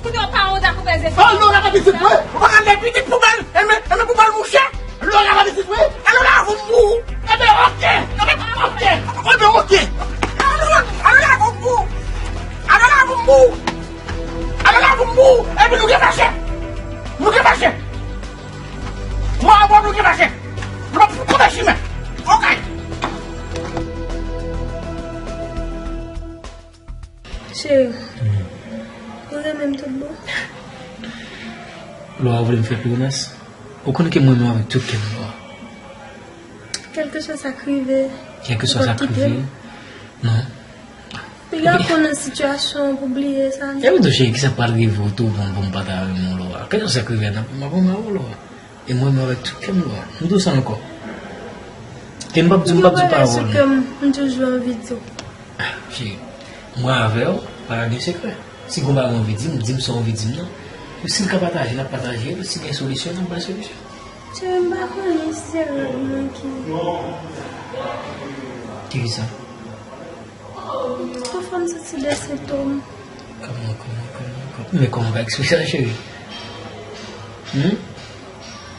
Kounye w pa wont ak ou peze. Oh, non, la pa pitit, wi. Ou pa ka lè pitit pou bal. E, men, e, men pou bal mouche. Lò la pa pitit, wi. Alò la, pou m pou. Enben, oke. Enben, oke. Enben, oke. Alò la, alò la, pou m pou. Alò la, pou m pou. Alò la, pou m pou. Epi nou gen fache. Nou gen fache. Mwen avè w nou gen fache. Nou p ap fout konpè chimen. Oke. Cheri, ou renmen m tout bon? Lò a, ou vle m fè pwomès? Ou konnen ke mwen renmen w avèk tout kè m, Lò a. Kèlkeswa sa k rive, Kèlkeswa sa k rive, non. Piga konnen sitiyasyon an pou bliye sa, non. E wi tou, cheri, kisa k pral rive w tou, bon, bon, m pa ta renmen w, Lò a. Kèlkeswa sa k rive, n ap, m ap renmen w, Lò a. E mwen, mwen avèk tout kè m, Lwa. M di w sa ankò. E m p ap di, m p ap di pawòl. Sou kè m, m toujou anvi di w. Ah, cheri, mwen avè w, pa gen sekrè. Si gon bagay w anvi di m, di m sa w anvi di m nan. E si l ka pataje, n ap pataje l. Si gen solisyon, n ap bay solisyon. Cheri, m pa konnen si se rèv mwen ki. Ki ki sa? Pafwa m santi de sentòm. Kòman, kòman, kòman, kòman? Men kòman w ka eksplike sa, cheri? Hmm?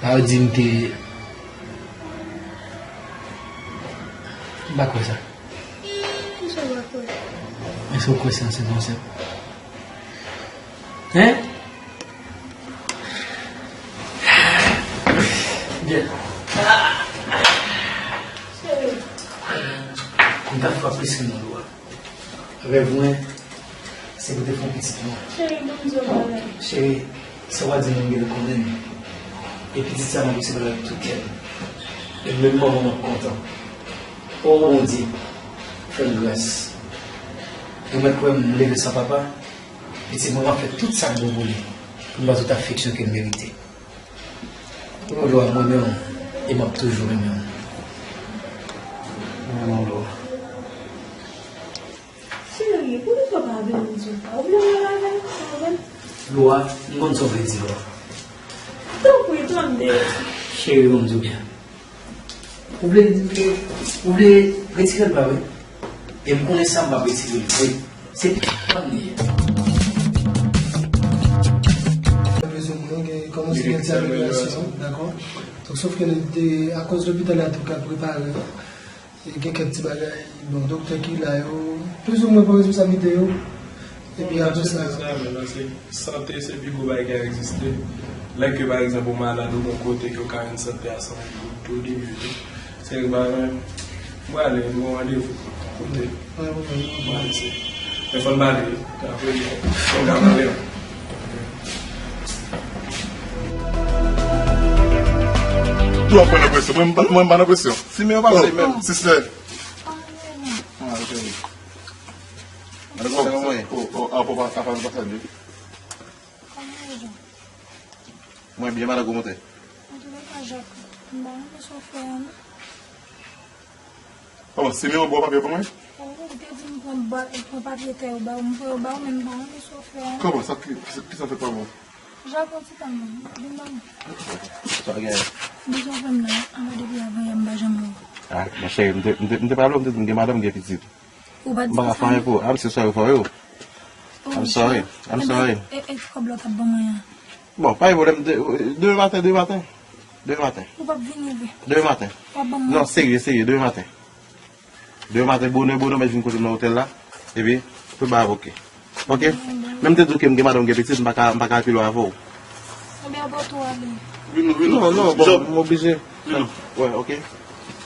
Pa w di m ke. M pa kwè sa. Kisa w pa kwè? Èske w kwè sa se konsèp? Hein? Byen. M ta frape si nan lwa. Rèv mwen, se pou te fè yon pitit mwen. Cheri, ban m di w yon bagay. Cheri, sa w a di m, m gentan konnen l. E pitit sa, m ap resevwa l avèk tout kè m. E menm manman m ap kontan. O Bondye, fè m gras. Ou mèt kwè m leve san papa, pitit mwen, m ap fè tout sa k bon pou li, pou m ba tout afeksyon ke l merite. Lwa, mwen renmen w, e m ap toujou renmen w. Mwen renmen w, Lwa. Cheri, poukisa w pa vle m di w sa? Ou vle m al avè l? Ou vle m? Lwa, m konn sa w vle di, Lwa. Tanpri, tande. Cheri, ban m di w byen. Ou vle di m ke, ou vle retire l pa vre? E m konnen sa, m p ap retire l vre. Se pa m li ye. Rezon mwen, gen, kòmanse gen ti amelyorasyon, dakò? Donk, sòf ke de, akoz lopital la te pral prepare, e gen kèk ti bagay, bon, doktè ki la yo, plizoumwen pran responsablite yo. Epi apre sa, sa, men nan se sante, se pi gwo bagay ki egziste. Lè ke, pa egzanp, ou malad, ou gon kote ke w ka jwenn sante a san goud tou, de mil tou. Se yon bagay, mwen ale, nou gon randevou. Kote? Mwen ale, se. Men fò n pale, apre, fò n ka pale. Tou ap pran nan presyon. Mwen, mwen, mwen pa nan presyon. Simeon pa vle menm. Sister. Ah, ok. Mwen, mwen, mwen. Oh, oh, ah, papa, papa, papa, salye. Mwen byen, madan, kòman w ye? Antouka, Jak, m pa renmen sa w fè a, non. Kòman, Simeon ba w papye pou mwen? Ou te di m pran ba-, pran papye tè yo ba w, m pran yo ba w, men m pa renmen sa w fè a, non. Kòman, sa ki, ki, ki sa fè pa bon? Jak, yon ti tan, non. Vin ba mwen. Sa gen? Bezwen fè m la, alò depi avan yè m pa janm wè w. Ah, monchè, m te, m te, m te pale w, m te di m gen madanm, m gen pitit. Ou pa di sa. M pa ka fè anyen pou ou. I'm so sorry for you. Oh, I'm sorry. I'm sorry. E, e, e kòb la w t ap ban mwen an? Bon, pa gen pwoblèm. De-, demen maten, demen maten. Demen maten. Ou p ap vini vre? Demen maten. W ap ban mwen? Non, serye, serye, demen maten. Demen maten, bonè, bonè, mèt vin kote m nan otèl la. Epi, tout bagay ap oke. Oke? Menm te di w ke m gen madanm, m gen pitit, m pa ka, m pa ka pi lwen avè w. Ebyen, bon, tou ale. Vin non, vin non. Non, non, bon, m oblije. Vin non. Wè, oke.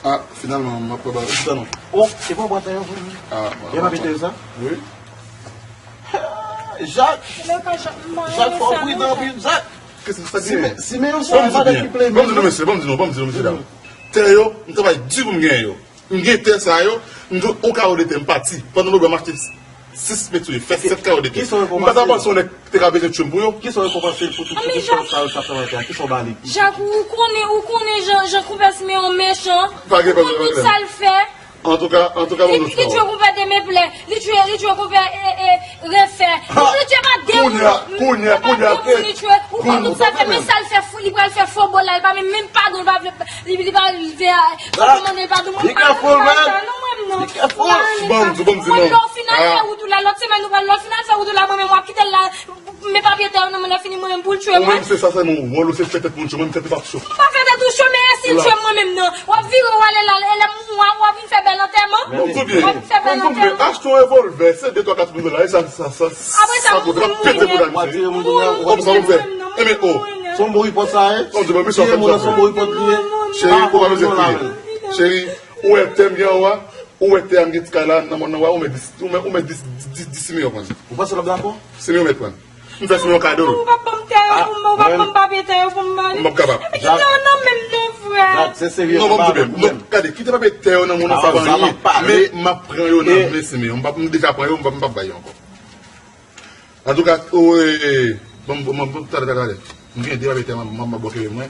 Ah, finalman, m ap pran bagay. Chita non. Oh, se pa w pran tè yo pou li? Ah, bon. E pa pete yo sa? Wi. Jak! Lè pa Jak, m pa renmen sa, non, Jak. Jak, fò w pridan anpil, Jak. Kisa sa gen? Simeon, Simeon, se yon madanm ki plede. Ban m di nou, mesye, ban m di nou, ban m di nou, mesye dam. Tè yo, m travay di pou m genyen yo. M gen tè sa yo, m gen yon kawo de tè, m pati. Pandan m wè m achte sis mèt sou li, fè sèt kawo de tè. M pa ta panse yon nèg te ka bezwen tchwe m pou yo. Kisa w rekonpanse l pou tout, tout chòl sa yo, sa fè mwen tè a? Kisa w ba li? Jak, ou konnen, ou konnen jan, jan konpè Simeon mechan. Pa gen pwoblèm, pa gen pwoblèm. Ou konn tout sa l fè. Antouka, antouka, bon, li, li tchwe konpè Demeplè, li tchwe, li tchwe konpè, e, e, Refè. Li tchwe pa de moun. Kounye a, kounye a, kounye a, li tchwe. Ou konn tout sa l fè, men sa l fè fou, li pral fè fo bò la, li pa menm, menm padon, li pa vle, li, li pa vle, fò mande l padon, mwen pa, mwen pa sa, non, mwen menm, non. Bon, bon, bon, non. Lè w fin al fè wout ou la, lòt semèn ou pral, lè w fin al fè wout ou la, mwen menm, w ap kite l la. Men papye tè yo nan men l, lè fini mwen menm pou l tchwe mwen. Ou menm se sa sèlman ou wòl ou se fè tèt moun cho, mwen menm fè tèt ou pa cho. M pa fè tèt ou cho, men si l tchwe m mwen menm nan. W ap vire w ale la, e lè m, w ap, w ap vin fè bèl antèman. Bon, tou byen. W ap vin fè bèl antèman. Achte yon revòlvè, se de twa kat mil dola, e sa, sa, sa, sa kout, w ap pete boudal misye. Kòm sa ou fè. Ebyen, o. Se yon bon ripòt sa ye. Bon, di mwen, misye ap fè m sa. Cheri, ou pa bezwen kriye. Cheri, ou wè tè m gen anwo a? Ou wè tè a m gen ti kay la nan mòn nan, ou wè, ou mèt dis, ou mèt, ou mèt dis, dis, dis, dis Simeon pran. Ou panse l ap dakò? Simeon mèt pran. M fè Simeon kado. Ou p ap ban m tè yo pou m, ou p ap ban m papye tè yo pou m ba li. M p ap kapab. Epi kite yo nan men m non, frè. Se serye. Non, ban m di byen. Non, gade, kite papye tè yo nan moun nan, sa pa anyen. Men m ap pran yo nan men Simeon. M p ap, m deja pran yo, m p ap, m p ap ba yo ankò. Antouka, o, e, e, ban m, ban m, ban m, talè, talè, talè. M gen de papye tè, m ap, m ap, m ap bòkere mwen.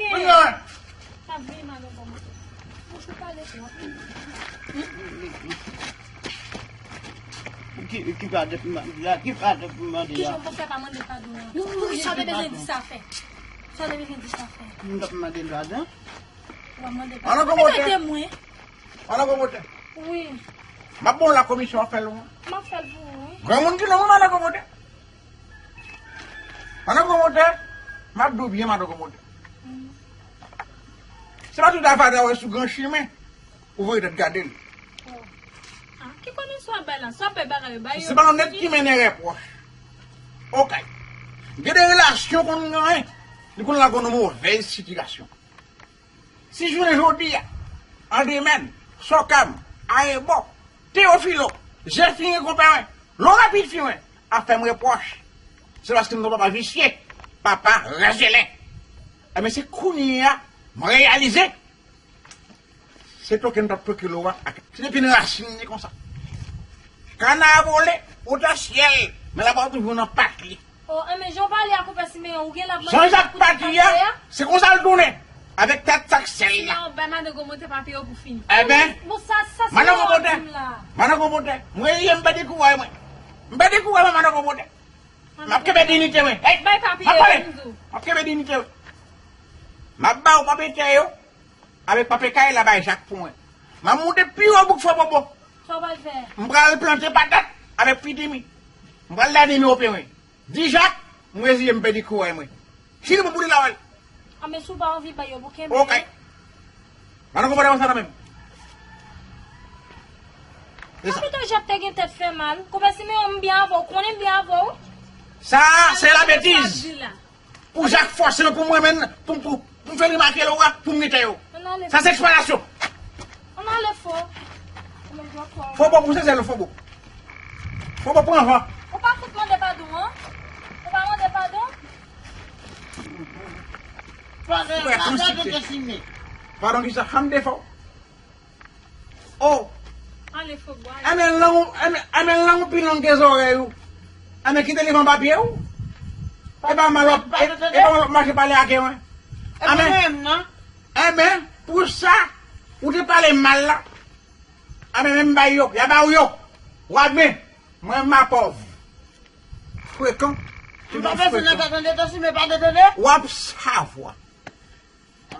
gen? Mwen gen. Sa vle madan kòmanse. Ou sou pale twòp. Ki, ki padon pou mande a? Ki padon pou mande a? Kijan w pou fè pa mande padon an? Sa w te bezwen di sa fè? Sa w te bezwen di sa fè? Mwen t ap mande padon. W ap mande padon. Madan Gwo Bòtè. Mete mwen. Madan Gwo Bòtè. Wi. M ap ba w lakomisyon w ap fè l ou. M ap fè l pou ou, wi. Granmoun ki non mwen, Madan Gwo Bòtè. Madan Gwo Bòtè, m ap di w byen, Madan Gwo Bòtè. Se pa tout avadra w wè sou gran chimen, ou voye tèt gade l. Oh. Ah, ki konesans w ap bay la? Sa w ap bay bagay yo, bay yo. Se pa yon nèg ki mennen repwòch. Ok. Gen de relasyon konn genyen, li konn lage w nan movèz sitiyasyon. Si jounen jodi a, Andremèn, Sòkam, Arebò, Teyofilo, Zefirin konpè mwen, Lorapid fi mwen, ap fè m repwòch, se paske m te yon papa visye, papa rèzelen. Enben, se kounye a, m reyalize, se toke m t ap toke Lora ak, se depi nan rasin li konsa. Kana a vole, ou ta syèl, men l ap toujou nan pat li. Oh, enben, jan w pale a Konpè Simeyon, ou gen l ap manje Jan Jak pati a, se konsa l tounen. Avèk tèt sa k sèl la. Simeyon, bay Madan Gwo Bòtè papye yo pou fini. Enben, Bon, sa, sa Madan Simeyon Gwo ap Bòtè, di m la. Madan Gwo Bòtè, mwen ye m pèdi kouraj mwen. M pèdi kouraj mwen, Madan Gwo Bòtè. M ap kenbe diyite mwen. Hey, Bay papye m ap yo, pale. M di w. M ap kenbe diyite mwen. M ap ba w papye tè yo. Avèk papye kay la bay Jak pou mwen. M ap moute pi wo bouk Fò Bobo. Sa w pral fè? M pral plante patat avèk pitimi. M pral lave mi ope mwen. Di Jak, m reziye m pèdi kouraj mwen. Si li bon pou li la wè l. Ah, men si w pa anvi bay yo pou kenbe. Ok. Madan Gwo Bòtè, sa nan menm. Se sa. Kapitèn Jak te gen tèt fè mal. Konpè Simeyon, m byen avè w. Konnen m byen avè w. Sa, se la betiz. Pou Jak fòse m pou mwen menm, pou, pou, pou m fè remake Lora, pou m nete yo. Ann ale. Sa se eksplwatasyon. Ann ale Fò. Fò Bobo, se sèl Fò Bobo. Fò Bobo pran van. Ou pa fout mande padon, an? Ou pa mande padon? Frè, padon, padon, te simen. Padon ki sa? Ann defo. Oh, Enben lang ou, enben, enben lang ou pi long ke zòrèy ou. Enben kite li van papye ou. E pa mal w ap, e, e pa mal w ap mache pale ake mwen. Enben, enben, pou sa, ou te pale mal la. Enben, menm bay yo, y a ba ou yo. W a ben, mwen ma pòv. Frekan. M pa bezwen nan tande, tande, si men pa de tande. W ap savwa.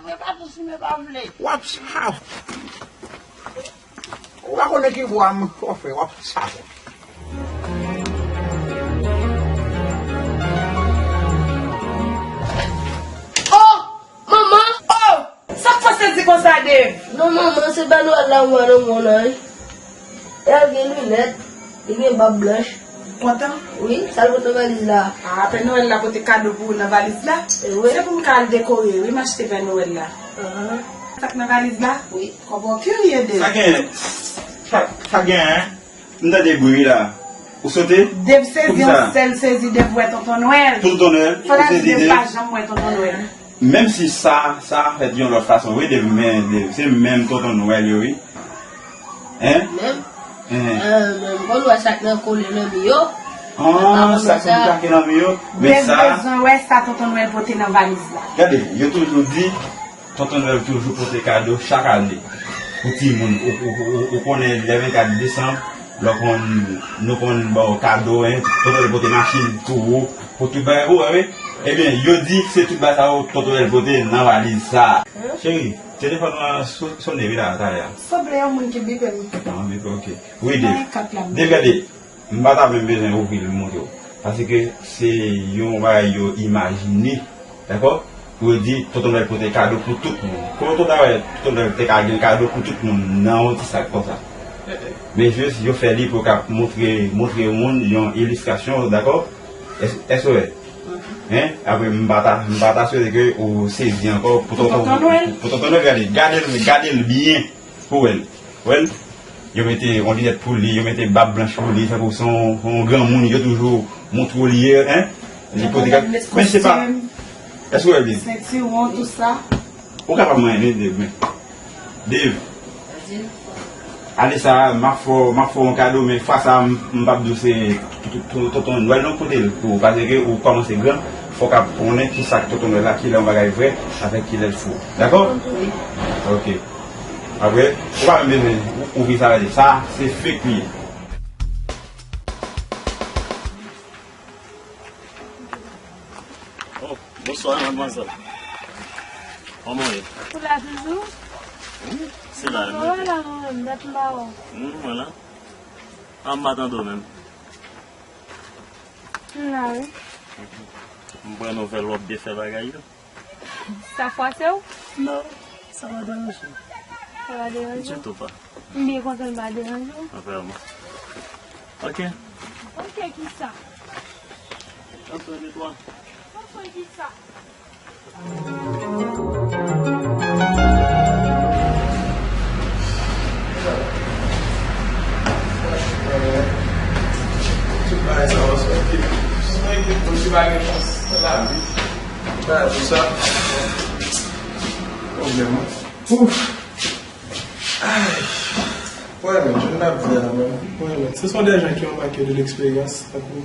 Mwen pa tou si men pa vle. W ap sav. Ou pa konnen ki vwa m fò fè, w ap sav. Oh! Manman! Oh! Sa k fè w sezi konsa, Dave? Non, manman, se Pè Nwèl la m wè nan men w la, wi. E al gen linèt, li gen bab blanch. Kontan? Wi, sa l pote nan valiz la. Ah, Pè Nwèl la pote kado pou ou nan valiz la? E wi. Se pou m ka al dekore, wi, m achte Pè Nwèl la. Ahan. Sa k nan valiz la? Wi. Kòman w kirye, Dave? Sa gen, sa, sa gen, hein? M tande bri la. Ou sote? Dave sezi, yon sèl sezi, Dave wè Tonton Nwèl. Tonton Nwèl, ou sezi, Dave? Fò ta di Dave pa janm wè Tonton Nwèl. Menm si sa, sa fèt yon lòt fason, wi, Dave, men, Dave, se menm Tonton Nwèl yo, wi. Hein? Menm? Hein. Ah, menm, konn wè sa k nan kole nan mi yo. Ah, sa k nan kole nan mi yo. Men sa. Dave bezwen wè sa Tonton Nwèl pote nan valiz la. Gade, yo toujou di, Tonton Nwèl toujou pote kado chak ane pou timoun. Ou, ou, ou, ou konnen lè vennkat desanm, lè w konn, nou konn ba w kado, hein, Tonton Nwèl pote machin pou ou, pou tout bagay pou ou, wi. Ebyen, yo di se tout bagay sa yo Tonton Nwèl pote nan valiz sa. Cheri, telefòn mwen so-, sonnen wi la, talè a. Sanble yon moun ki bipe m. Ah, bipe, ok. Wi, Dave. Dave, gade. M pa ta menm bezwen ouvri l montre w. Paske se yon bagay yo imajine, dakò? Pou yo di, Tonton Nwèl pote kado pou tout moun. Kòman w ta wè Tonton Nwèl te ka gen kado pou tout moun nan yon ti sak konsa? Men jis, yo fè li pou yo ka montre, montre yon moun, yon ilistrasyon, dakò? Èske, èske w wè? Hein? Apre, m pa ta, m pa ta swete ke ou sezi ankò pou Tonton, pou Tonton Nwèl, gade, gade l, gade l byen. Pou wè l. Wè l? Yo mete yon linèt pou li, yo mete bab blanch pou li, tankou se yon, yon granmoun, yo toujou montre w li ye, hein? Li pote kat, men se pa, èske w wè l byen? Sentiwon, tout sa. Ou kapab manyen li, Dave, men. Dave. Ane sa, m ap fè w, m ap fè w yon kado, men fwa sa, m, m p ap di w se Tonton Nwèl non, kote l pou ou, paske ou kòmanse gran, fò w ka konnen ki sa k Tonton Nwèl la, kilè yon bagay vrè, avèk kilè l fo. Dakò? Wi. Ok. Apre, ou pa menm bezwen ou-, ouvri sa, gade. Sa, se fake li ye. Oh, bonswa, madmwazèl. Kòman w ye? Ou la toujou? Wi, se la menm. Ou la menm, dat m pa wè w. Hmm, mwen la. A, m pa tande w menm. M la, wi. M pran nouvèl w ap byen fè bagay yo. Sa fwase w? Non, sa pa deranje m. Sa pa deranje w? Ditou pa. M byen kontan l pa deranje w. Vrèman. Ok. Ok, kisa? Antre de twa. Ok, kisa? Tout bagay sa yo, se yon ekip, se yon ekip moun ki pa gen chans nan lavi. Bagay pou sa. Pwoblèm, wi. Ouf. Ay. Mwen renmen jan n ap viv la, mwen. Mwen renmen. Ce sont des gens qui ont manqué de l'expérience, tankou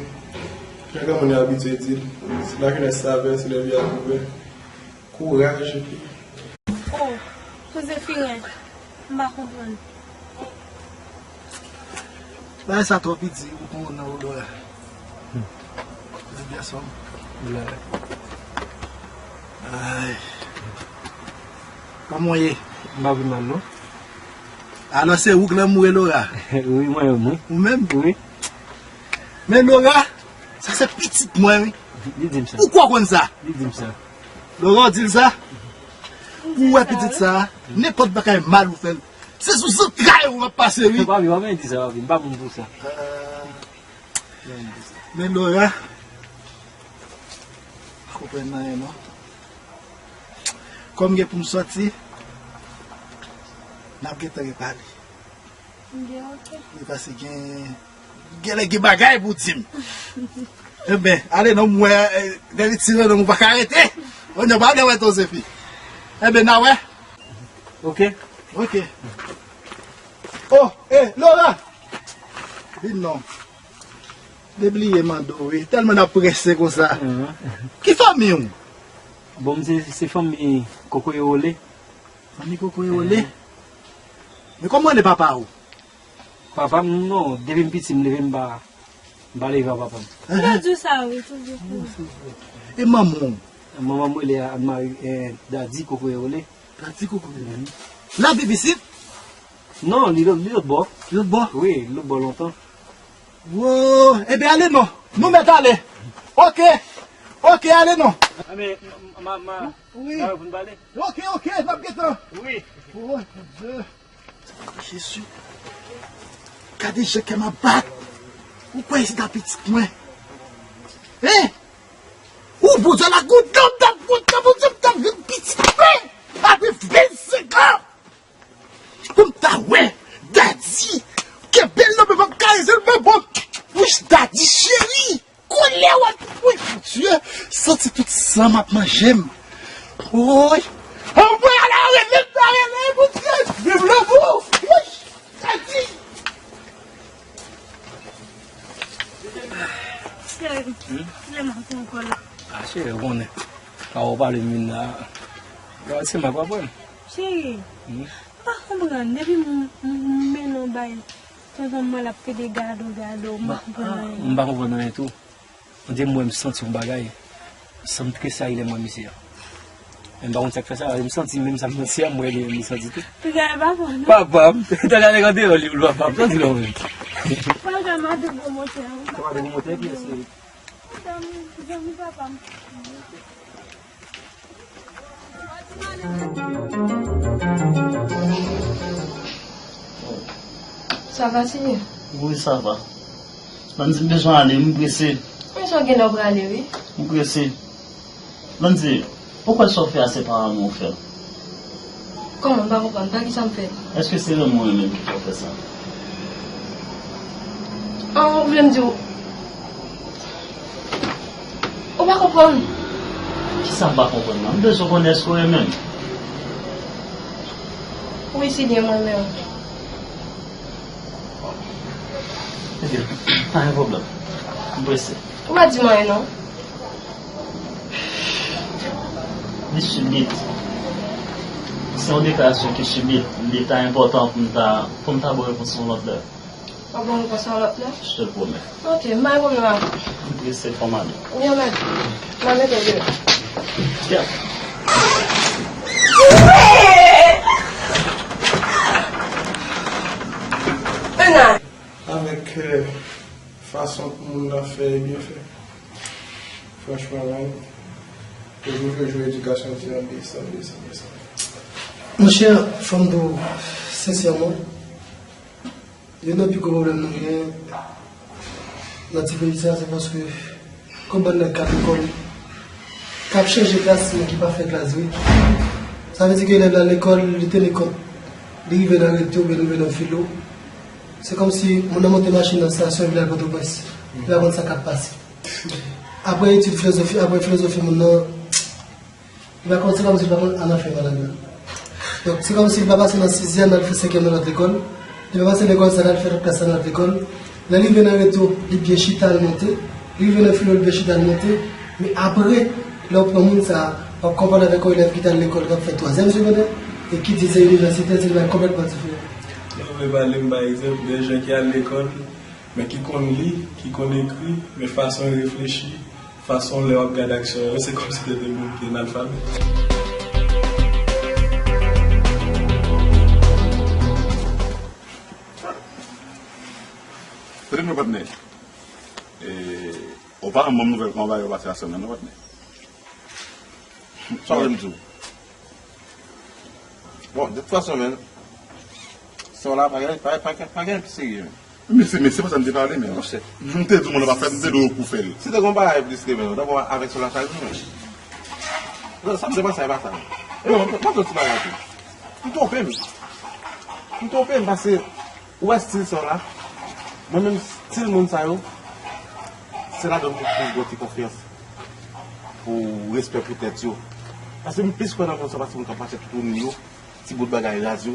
jan granmoun yo abitye di l. Si la jeunesse savait, si les vieux pouvaient. Kouraj, epi. Oh, Josefiren, m pa konprann. Bagay sa twò piti pou konn nan Odora. Pitit gason m. Ay. Kòman w ye? M pa pi mal, non. Alò, se ou k lanmoure Lora? Wi, mwen menm, wi. Ou menm? Wi. Men Lora, sa se pitit mwen, wi. Li di m sa. Ou kwè w konn sa? Li di m sa. Lora, w di l sa? Ou wè pitit sa, nenpòt bagay mal ou fè l. Se sou zantray ou l ap pase, wi. Papi, pa menm di sa, papi. M pa moun pou sa. Ah. Men Lora, pa konprann anyen, non. Kòm gen pou m sòti, n ap gentan repale. Gen, ok. Wi, paske gen, genlè gen bagay pou di m. Enben, ale non, m wè, eh, depi ti nan non, m pa ka rete. Onyon pa de wè ton zefi. Enben, n a wè. Ok. Ok. Oh, eh, Laura! Vin non. Te bliye mande w, wi. Tèlman n ap prese konsa. Ki fanmi w? Bon, m se, se fanmi Kokoye Wole. Fanmi Kokoye Wole? Men kòman w rele papa w? Papa m, non, depi m piti, m leve m pa, m pa leve ak papa m. Yo di w sa, wi, toujou. E manman w? Manman m rele Anne Marie, eh, Dadi Kokoye Wole. Dadi Kokoye Wole. L ap viv isit? Non, li lòt, li lòt bò. Li lòt bò? Wi, li lòt bò lontan. Wo, ebyen ale non. Nou mèt ale. Oke. Oke, ale non. Ah, men, ma, ma, wi. Sa yo pou n pale? Oke, oke, n ap gentan. Wi. Oh, mon Dieu. Jezi. Gade jan kè m ap bat. Ou kwè se ta pitit mwen? Hein? Ou Bondye la, goutan m t ap, goutan m t ap vin pitit mwen. Apre vennsenk an. Pou m ta wè Dadi kenbe l nan men m, ap karize l men bon. Wich, Dadi cheri, koulè w ap, wi, Bondye, santi tout san m ap manje m. Woy. Anmwe, ala rele m ta rele, Bondye, viv lanmou. Wich, Dadi. Cheri, kilè m ap pran kòl la? Ah, cheri, ou konnen. Ka ou pale m vin la. Gade se m ak w ap wè m. Cheri, m pa konprann. Depi m, m, m mennen w bay tonton m, l ap pede gade w, gade w, m pa konprann anyen. M pa konprann anyen tou. On dirait m wè m santi yon bagay. San m tresayi lè m wè misye a. Men m pa konn sa k fè sa, m santi menm sa m santi a, m wè li menm li santi tou. Piga e papa m, non? Papa m, ta gade gade yon liv papa m, santi lò menm. Papa m a de gwo motè. Papa de gwo motè, kiyès li? Zanmi, zanmi papa m. Sa va, Tiye? Wi, sa va. Landy, m bezwen ale, m prese. Men sa w gen lè w prale, wi. M prese. Landy, ou kwè sa w fè a se pa renmen w fè l? Kòman? M pa konprann. Pa ki sa m fè? Èske se renmen w renmen l ki fè w fè sa? An, ou vle m di w, ou pa konprann? Kisa m pa konprann nan? M bezwen konnen èske w renmen m? Wi, Sidyen, mwen renmen w. Ebyen, pa gen pwoblèm. M prese. Ou pa di m anyen non. Li sibit. Se yon deklarasyon ki sibit. Li ta enpòtan pou m ta, pou m ta ba w repons yon lòt lè. W ap ban m repons yon lòt lè? Je te le promets. Ok, m pa gen pwoblèm avè w. M prese, fò m ale. Wi, anmède. M a mete w deyò. Yeah. Avèk, euh, fason moun nan fè e byen fè. Franchman, man, yo toujou jwe edikasyon ti an desann, desann, desann. Monchè, fò m di w sensèman, youn nan pi gwo pwoblèm nou gen nan ti peyi sa, se paske gon bann nèg k ap lekòl, k ap chanje klas, men ki pa fè klas vre. Sa vle di ke elèv la lekòl, li teni kont, li rive nan reto, oubyen li rive nan filo. Se kòmsi moun nan monte machin nan estasyon, epi l al Pòtoprens. Li pa konn sa k ap pase. Apre etid filozofi, apre filozofi moun nan, li pa konn, se kòmsi li pa konn al nan fè malad la. Donk, se kòmsi li pa pase nan sizyèm, l al fè senkyèm nan lòt lekòl. Li pa pase lekòl sa, l al fè lòt klas la nan lòt lekòl. Lè li rive nan reto, li byen chita, l monte. Li rive nan filo, li byen chita, l monte. Men apre, lè w pran moun sa a, w ap konpare avèk yon elèv ki t al lekòl, k ap fè twazyèm segondè, e ki di se inivèsitè, se yon bagay konplètman diferan. Lè w vle pale m, pa egzanp, de jan ki al lekòl, men ki konn li, ki konn ekri, men fason l reflechi, fason lè w ap gade aksyon yo, se kòmsi se te moun ki analfabèt. Tande mwen, patnè. E, ou pa yon bon nouvèl konba yo pase a semèn nan, patnè. Sa w vle m di w? Bon, de tout fason, men, sè w la pa gen, pa, pa, pa gen anyen pi serye, men. Men se, men se pa sa m te pale, men, monchè. M te di w moun nan pa fè, m te di w ou pou fè l. Si te gen yon bagay plis ke men, dabò avèk sè w la sa l di, men. Non, sa m te panse a pa sa, men. E bon, m, m ap di w ti bagay tou. M twonpe m. M twonpe m, paske ou wè stil sa w la? Mwen menm, stil moun sa yo, se ladan m pou, pou gen ti konfyans, pou respè pou tèt yo. Paske m plis kwè nan moun sa, paske moun k ap mache toutouni yo, ti bout bagay raz yo,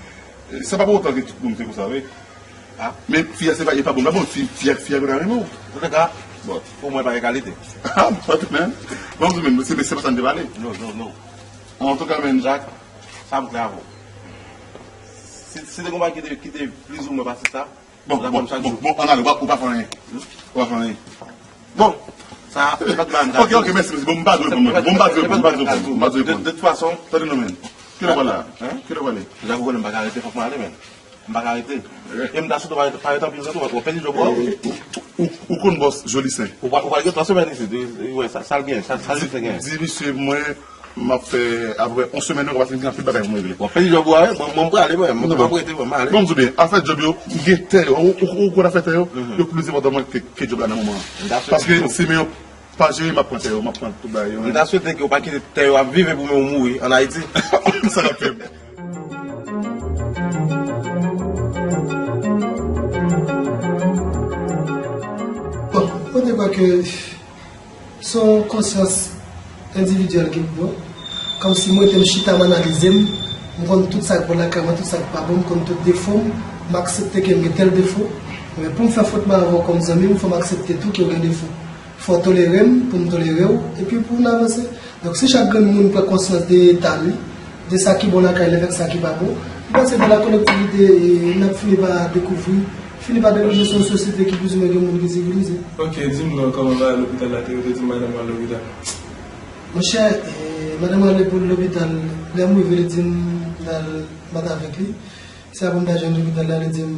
Sa pa pou otan ke tout moun se konsa, wi. Men fi a se pa, e pa bon, pa bon, fi, fi a, fi a konn renmen w. Antouka, bon, pou mwen pa egalite. Ah, bon, men. Bon, men, se, se pa sa n te pale. Non, non, non. Antouka, men. Jack, sa m klè avè w. Si, si te gon bagay ki te, ki te plizoumwen pase sa, bon, bon, bon, bon, an ale, ou pa, ou pa fè anyen. Ou pa fè anyen. Bon, sa, se pa t bagay m ka di. Ok, ok, mèsi, mèsi. Bon, m pa dwe reponn, mwen. Bon, m pa dwe reponn, m pa dwe reponn, m pa dwe reponn. De, de tout fason, tande non, men. Kilè w prale la? Kilè w prale? Jack, ou konnen m pa ka rete, fòk mwen ale, men. M pa ka rete. E m ta swete w pa rete anpil tou, w ap pèdi djòb ou a, wi. Ou, ou, ou konn bòs Joli Sen. Ou pral, ou pral gen twa semèn isit, wi, wi, sa, sa l gen, sa, sa l gen, gen. Di misye, mwen, m ap fè apeprè yon semèn, ou pase m gen anpil bagay pou m regle. W ap pèdi djòb ou a, wi. Bon, mwen, m prale, mwen. Mwen p ap rete, mwen, m ale. Bon, m di w byen, afè djòb yo, m gen tè yo. Ou, ou, ou konn afè tè yo? Yo plis enpòtan mwen ke, ke djòb la nan moman an. Paske si men yo pa jere, m ap pran tè yo, m ap pran tout bagay yo. M ta swete ke w pa kite tè yo ap viv epi w menm ou mouri ann Ayiti. Sa k ap fè m? Bon, mwen te kwè ke se yon konsyans endividyèl ki pou mwen. Kòmsi mwen te m chita, m analize m, m konn tout sa k bon lakay mwen, tout sa k pa bon, m konn tout defo m, m aksepte ke m gen tèl defo. Men pou m fè fot mwen avè w kòm zanmi m, fò m aksepte tou ke w gen defo. Fò w tolere m pou m tolere w, epi pou n avanse. Donk, si chak grenn moun pran konsyans de eta li, de sa ki bon lakay li avèk sa ki pa bon, m panse ke la kolektivite, e, n ap fini pa dekouvri, fini pa dekouvri se yon sosyete ki plizoumwen gen moun ki sivilize. Ok, di m non, kòman bagay lopital la te ye, ou te di m madanm ou al lopital? Monchè, e, madanm mwen al lopital, lè m rive, li di m l al bat avèk li. Se apre m ta jwenn lopital la, li di m,